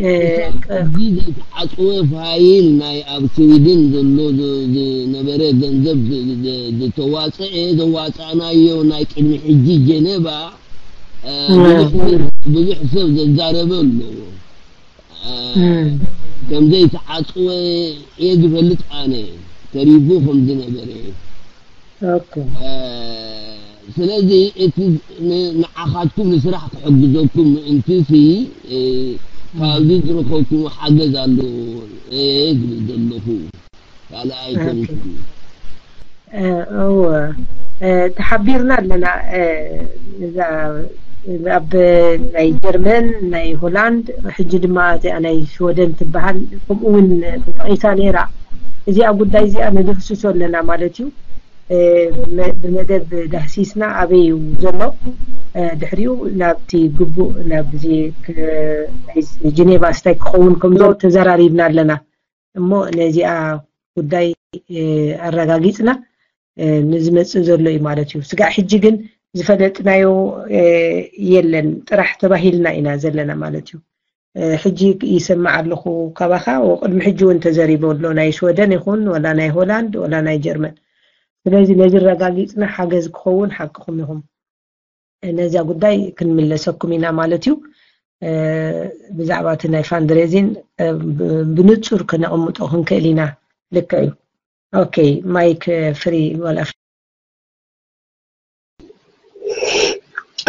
እ፣ እታ ቅ- ሕጂ ዘይተዓጽወ ፋይል ናይ ኣብ ስዊድን ዘሎ ዝ- ዝነበረ ገንዘብ ዝ- ዝ- ዝተዋጽአ ዘዋጻእናዮ ናይ ቅድሚ ሕጂ ጀነባ፣ እ፣ እ። ብዙሕ ሰብ፣ ብዙሕ ሰብ ዘዛረበ ኣሎ። እ፣ እ። ከም ዘይተዓጽወ እየ ዝፈልጥ ኣነ፣ ተሪፉ ከም ዝነበረ። ኦኬ። እ፣ ስለዚ እቲ ን- ንዓኻትኩም ንስራሕ ክሕግዘኩም ምእንቲ ሲ፣ እ፣ ካብዚ ዝረኸብኩሞ ሓገዝ ኣሎ እየ ዝብል ዘለኹ። ካልእ ኣይኮንኩን። እ፣ እወ፣ እ፣ ተሓቢርና ኣለና። እ፣ እዛ ኣብ ናይ ጀርመን፣ ናይ ሆላንድ፣ ሕጂ ድማ እዚኣ ናይ ሽወደን ትበሃል፣ ከምኡ እውን ተጠቒሳ ነይራ። እዚኣ ጉዳይ እዚኣ ንድህስሶ ኣለና ማለት እዩ። እ፣ ብመ- ብመደብ ዳህሲስና ኣበይ እዩ ዘሎ፣ እ፣ ድሕሪኡ ናብቲ ግቡእ ናብዚ ክ- ናይ ጀኔቫ ስታይ ክኸውን ከምዞ ተዘራሪብና ኣለና። እሞ ነዚኣ ጉዳይ ኣረጋጊፅና ንዝመፅእ ዘሎ እዩ ማለት እዩ። ስጋዕ ሕጂ ግን ዝፈለጥናዮ የለን፣ ጥራሕ ተባሂልና ኢና ዘለና ማለት እዩ። ሕጂ ይሰማዕ ኣለኹ ካባኻ፣ ቅድሚ ሕጂ እውን ተዘሪቡ ኣሎ፣ ናይ ሽወደን ይኹን ወላ ናይ ሆላንድ ወላ ናይ ጀርመን። ስለዚ ነዚ ኣረጋጊፅና ሓገዝ ክኸውን ሓቅኹም ኢኹም። ነዚኣ ጉዳይ ክንምለሰኩም ኢና ማለት እዩ። ብዛዕባ እቲ ናይ ፋንድሬዚን ብንጹር ከነቕምጦ ክንክእል ኢና። ልክዕ እዩ። ኦኬ፣ ማይክ ፍሪ ዋላ።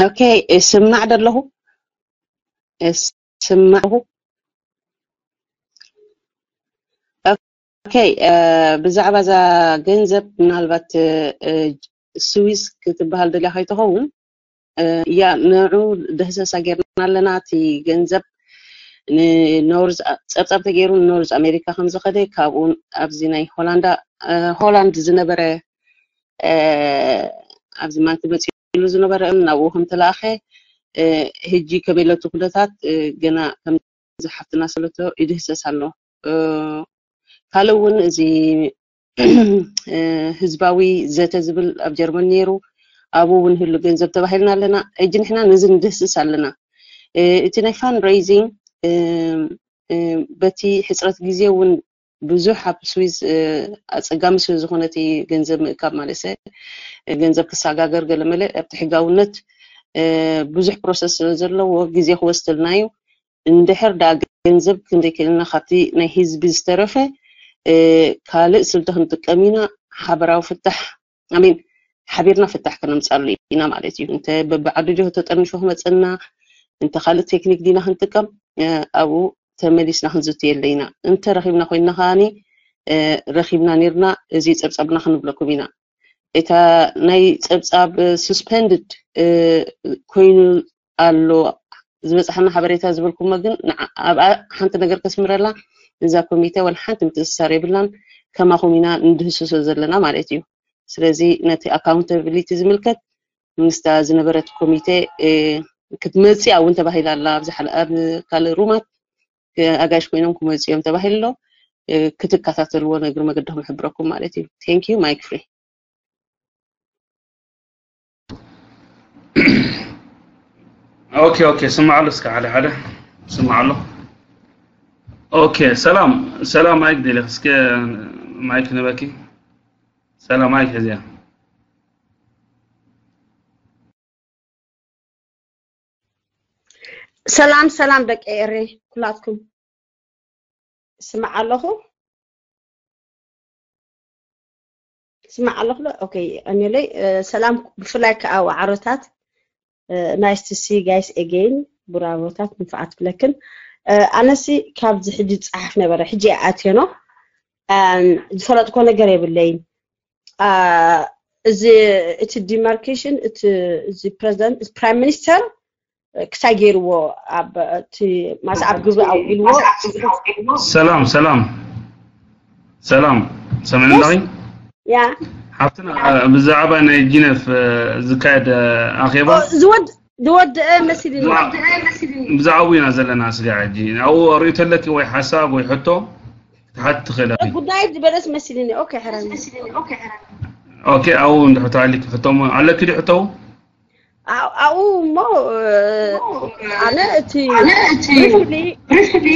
ኦኬ፣ እስማዕ ደለኹ እስማዕኹ። ኦኬ፣ ብዛዕባ እዛ ገንዘብ ምናልባት ስዊስ ክትበሃል ደልያ ከይትኸውን፣ ያ ንዑ ደህሰሳ ጌርና ኣለና። እቲ ገንዘብ ንኖርዝ ጸብጻብ ተገይሩ ንኖርዝ ኣሜሪካ ከም ዝኸደ፣ ካብኡ ኣብዚ ናይ ሆላንዳ ሆላንድ ዝነበረ ኣብዚ ማንኪ መፂሉ ዝነበረ ናብኡ ከም ተላኣኸ፣ ህጂ ከመይ ለቱ ኩነታት ገና ከም ዝሓፍትና ሰለቶ ይድህሰስ ኣሎ። ካልእ እውን እዚ ህዝባዊ ዘተ ዝብል ኣብ ጀርመን ነይሩ፣ ኣብኡ እውን ህሉ ገንዘብ ተባሂልና ኣለና። ሕጂ ንሕና ነዚ ንድህስስ ኣለና። እቲ ናይ ፋንድ ሬይዚንግ በቲ ሕፅረት ግዜ እውን ብዙሕ ኣብ ስዊዝ ኣፀጋሚ ስለ ዝኾነ እቲ ገንዘብ ምእካብ ማለት ገንዘብ ክሰጋገር ገለመለ ኣብቲ ሕጋውነት ብዙሕ ፕሮሰስ ስለ ዘለዎ ግዜ ክወስደልና እዩ። እንድሕር ደኣ ገንዘብ ክንደይ ክእልና ካብቲ ናይ ህዝቢ ዝተረፈ ካልእ ስልቲ ክንጥቀም ኢና። ሓበራዊ ፍታሕ ኣሚን ሓቢርና ፍታሕ ከነምፃሉ ኢና ማለት እዩ። እንተ በብዓዱ ጆሆ ተጠርኒፉ ክመፀና እንተ ካልእ ቴክኒክ ዲና ክንጥቀም ኣብኡ ተመሊስና ክንዝትየለ ኢና። እንተ ረኺብና ኮይንና ከዓኒ ረኺብና ነርና እዚ ፀብፃብና ክንብለኩም ኢና። እታ ናይ ፀብፃብ ሱስፐንድድ ኮይኑ ኣሎ ዝበፅሓና ሓበሬታ ዝበልኩሞ ግን ኣብኣ ሓንቲ ነገር ከስምረላ እዛ ኮሚቴ ወላ ሓንቲ ምትእስሳር የብላን። ከማኹም ኢና ንድህስሶ ዘለና ማለት እዩ። ስለዚ ነቲ ኣካውንታብሊቲ ዝምልከት ምስታ ዝነበረት ኮሚቴ ክትመፅእ እውን ተባሂላ ኣላ። ኣብ ካልእ ሩማት ኣጋይሽ ኮይኖም ክመፁ እዮም ተባሂሉ ኣሎ። ክትከታተልዎ ነግሪ መገድኹም ይሕብረኩም ማለት እዩ። ቴንክ ዩ ማይክ ፍሪ። ኦኬ ኦኬ፣ ስማዕ ኣሎ እስከ ሓደ ሓደ ስማዕ ኣሎ። ኦኬ ሰላም ሰላም፣ ማይክ ደሊ እስከ ማይክ ነበኪ። ሰላም ማይክ ሕዝያ። ሰላም ሰላም ደቂ ኤሬ ኩላትኩም ስማዕ ኣለኹ። ስማዕ ኣለኹ ዶ? ኦኬ፣ ኣንየለይ ሰላም፣ ብፍላይ ከዓ ዋዕሮታት ናይስ ቱ ሲ ጋይስ ኤጌን ብራቮታት ንፍዓት ብለክን። ኣነሲ ካብዚ ሕጂ ዝፀሓፍ ነበረ፣ ሕጂ ኣትየኖ ዝፈለጥኮ ነገር የብለይን። እዚ እቲ ዲማርኬሽን እቲ ፕሬዚደንት ፕራይም ሚኒስተር ክሳይ ገይርዎ ኣብ እቲ ማስ ኣብ ግብሪ ኣውዒልዎ። ሰላም ሰላም ሰላም፣ ሰምዕኒ ኣለኺ? ያ ሓፍትና፣ ብዛዕባ ናይ ጂነፍ ዝካየድ ኣኼባ ዝወድ ዝወድአ መሲልኒ። ብዛዕባኡ ኢና ዘለና ስጋ ሕጂ። ኣብኡ ርእይቶ ኣለኪ ወይ ሓሳብ ወይ ሕቶ ክትሓቲ ትኽእሊ ኢኺ። ጉዳይ ዝበለስ መሲልኒ። ኦኬ ሕራይ። ኦኬ፣ ኣብኡ እንድሕር ተሃሊኪ ሕቶ ኣለኪ ድዩ ሕቶ? ኣብኡ እሞ ኣነ እቲ ብሪፍሊ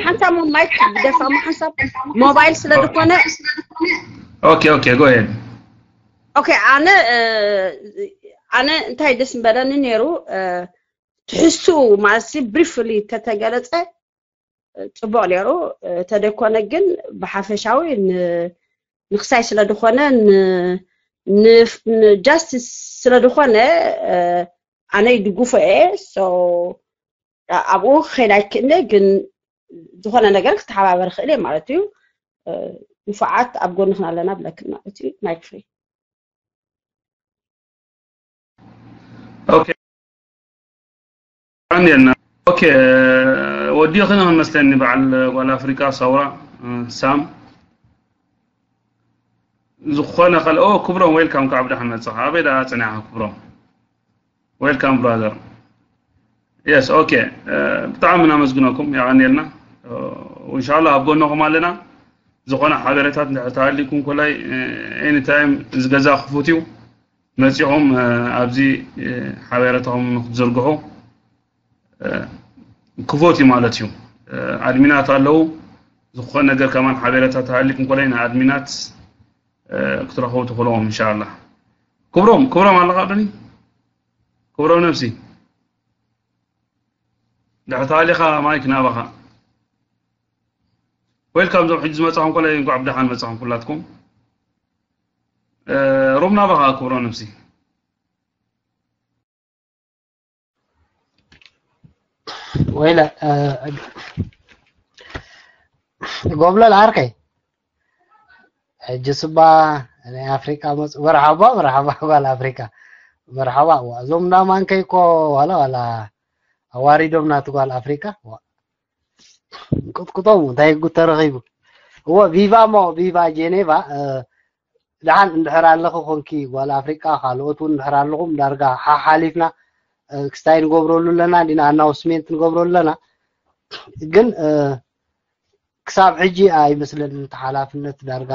ሓንሳብ ማይክ ግደፋ እሞ ሓንሳብ ሞባይል ስለ ዝኾነ ኦኬ ኦኬ፣ ጎ ሄድ። ኦኬ፣ ኣነ ኣነ እንታይ ደስ ምበለኒ ነይሩ ትሕዝትኡ ማለት ብሪፍሊ ተተገለፀ ፅቡቕ ነይሩ። ተደኮነ ግን ብሓፈሻዊ ንክሳይ ስለ ዝኾነ ጃስቲስ ስለ ዝኾነ ኣነ ይድግፎ እየ። ኣብኡ ክኸይድ ኣይክእለ፣ ግን ዝኾነ ነገር ክተሓባበር ክእል እየ ማለት እዩ። ንፉዓት ኣብ ጎንኽን ኣለና ብለክን ማለት እዩ። ማይክ ፍሪ። ኦኬ። ኣንዴና ኦኬ፣ ወዲኽን መስለኒ በዓል ጓል ኣፍሪቃ ሰውራ ሳም ዝኾነ ካልኦ። ክብሮም ዌልካም፣ ካብ ደሓን መጽኻ። ኣበይ ደኣ ጸኒሓ ክብሮም? ዌልካም ብራዘር። የስ ኦኬ፣ ብጣዕሚ እናመስግነኩም፣ የቐንየልና። ኢንሻላህ ኣብ ጎንኹም ኣለና። ዝኾነ ሓበሬታት እንድሕር ተሃሊኩም ኮላይ ኤኒታይም እዚ ገዛ ክፉት እዩ። መጺኹም ኣብዚ ሓበሬታኹም ንክትዝርግሑ ክፉት እዩ ማለት እዩ። ኣድሚናት ኣለዉ። ዝኾነ ነገር ከማን ሓበሬታ ተሃሊኩም ኮላይ ንኣድሚናት ክትረኽቡ ትኽእልዎም ኢንሻላህ። ክብሮም ክብሮም ኣለኻ ዶኒ? ክብሮ ነብሲ፣ ድሕር ተሃሊኻ ማይክ ናባኻ። ዌልካም። ዞም ሕጂ ዝመጻኹም ኮለ እንኳዕ ብደሓን መጻኹም ኩላትኩም። እ፣ ሮም ናባኻ ክብሮ ነብሲ። ወይለ፣ እ፣ ጎብለል ዓርከይ፣ ሕጂ ስባ ናይ ኣፍሪቃ መጽ-፣ መርሓባ፣ መርሓባ ጓል ኣፍሪቃ። መርሓባ። እዋ፣ እዞም እንዳማንከይ እኮ ዋላ፣ ዋላ ኣዋሪዶም ናቲ ጓል ኣፍሪቃ። እዋ፣ ቅጥቅጦም እንታይ ጉድ ተረኺቡ? እወ፣ ቪቫ እሞ፣ ቪቫ ጄኔቫ። እ፣ ደሓን እንድሕር ኣለኺ ኮንኪ ጓል ኣፍሪቃ፣ ካልኦት እውን እንድሕር ኣለኹም፣ ዳርጋ ሓሓሊፍና፣ እ፣ ክስታይ ንገብረሉ ኣለና፣ ዲና ኣናውስሜንት ንገብረሉ ኣለና። ግን፣ እ፣ ክሳብ ሕጂ ኣይመስለንን እቲ ሓላፍነት ዳርጋ፣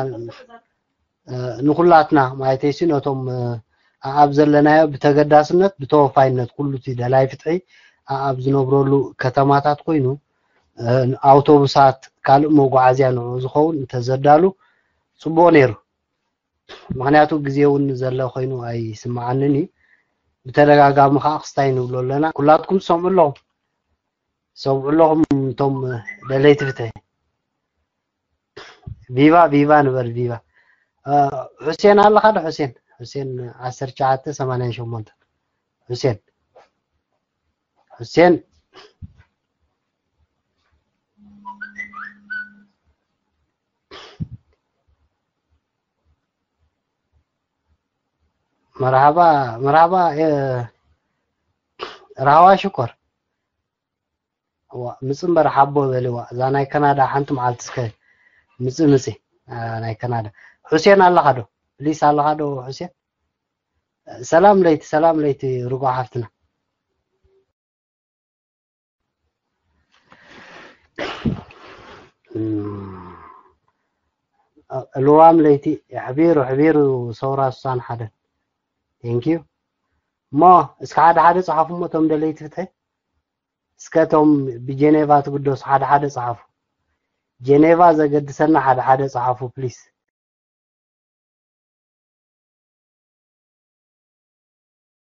እ፣ ንኹላትና ማለተይሲ ነቶም፣ እ፣ ኣብ ዘለናዮ ብተወፋይነት ኩሉ እቲ ደላይ ፍትሒ ኣብ ዝነብረሉ ከተማታት ኮይኑ፣ እ፣ ኣውቶቡሳት ካልእ መጓዓዝያ ንዕኡ ዝኸውን እንተዘዳሉ ጽቡቕ ነይሩ። ምኽንያቱ ግዜ እውን ዘሎ ኮይኑ ኣይስምዓንን እዩ። ብተደጋጋሚ ከዓ ክስታይ ንብሎ ኣለና። ኩላትኩም ትሰምዑ ኣለኹም። ሰምዑ ኣለኹም እቶም ደለይቲ ፍትሒ። ቪቫ፣ ቪቫ ንበል፣ ቪቫ። እ፣ ሑሴን ኣለኻ ዶ ሑሴን? ሑሴን ዓሰርተ ትሽዓተ ሰማንያን ሸሞንተ። ሑሴን። ሑሴን። መርሃባ፣ መርሃባ፣ እ፣ ራህዋ ሽኮር። እዋ፣ ምጽ እምበር ሓቦ በልዋ። እዛ ናይ ካናዳ ሓንቲ መዓልቲ እስከ ምጽ ምጽ፣ እ፣ ናይ ካናዳ። ሑሴን ኣለኻ ዶ? ፕሊስ ኣለኻ ዶ ሑሴን? ሰላም ለይቲ፣ ሰላም ለይቲ ርጉእ ሓፍትና። እም፣ ልዋም ለይቲ የሕቢሩ፣ ኣሕቢሩ ሰውራ ስሳን ሓደ። ቴንክ ዩ። እሞ እስከ ሓደ ሓደ ጸሓፉ እሞ እቶም ደለይቲ ፍትሒ። እስከ እቶም ብጀኔቫ ትግደሱ ሓደ ሓደ ጸሓፉ። ጀኔቫ ዘገድሰና ሓደ ሓደ ጸሓፉ ፕሊስ።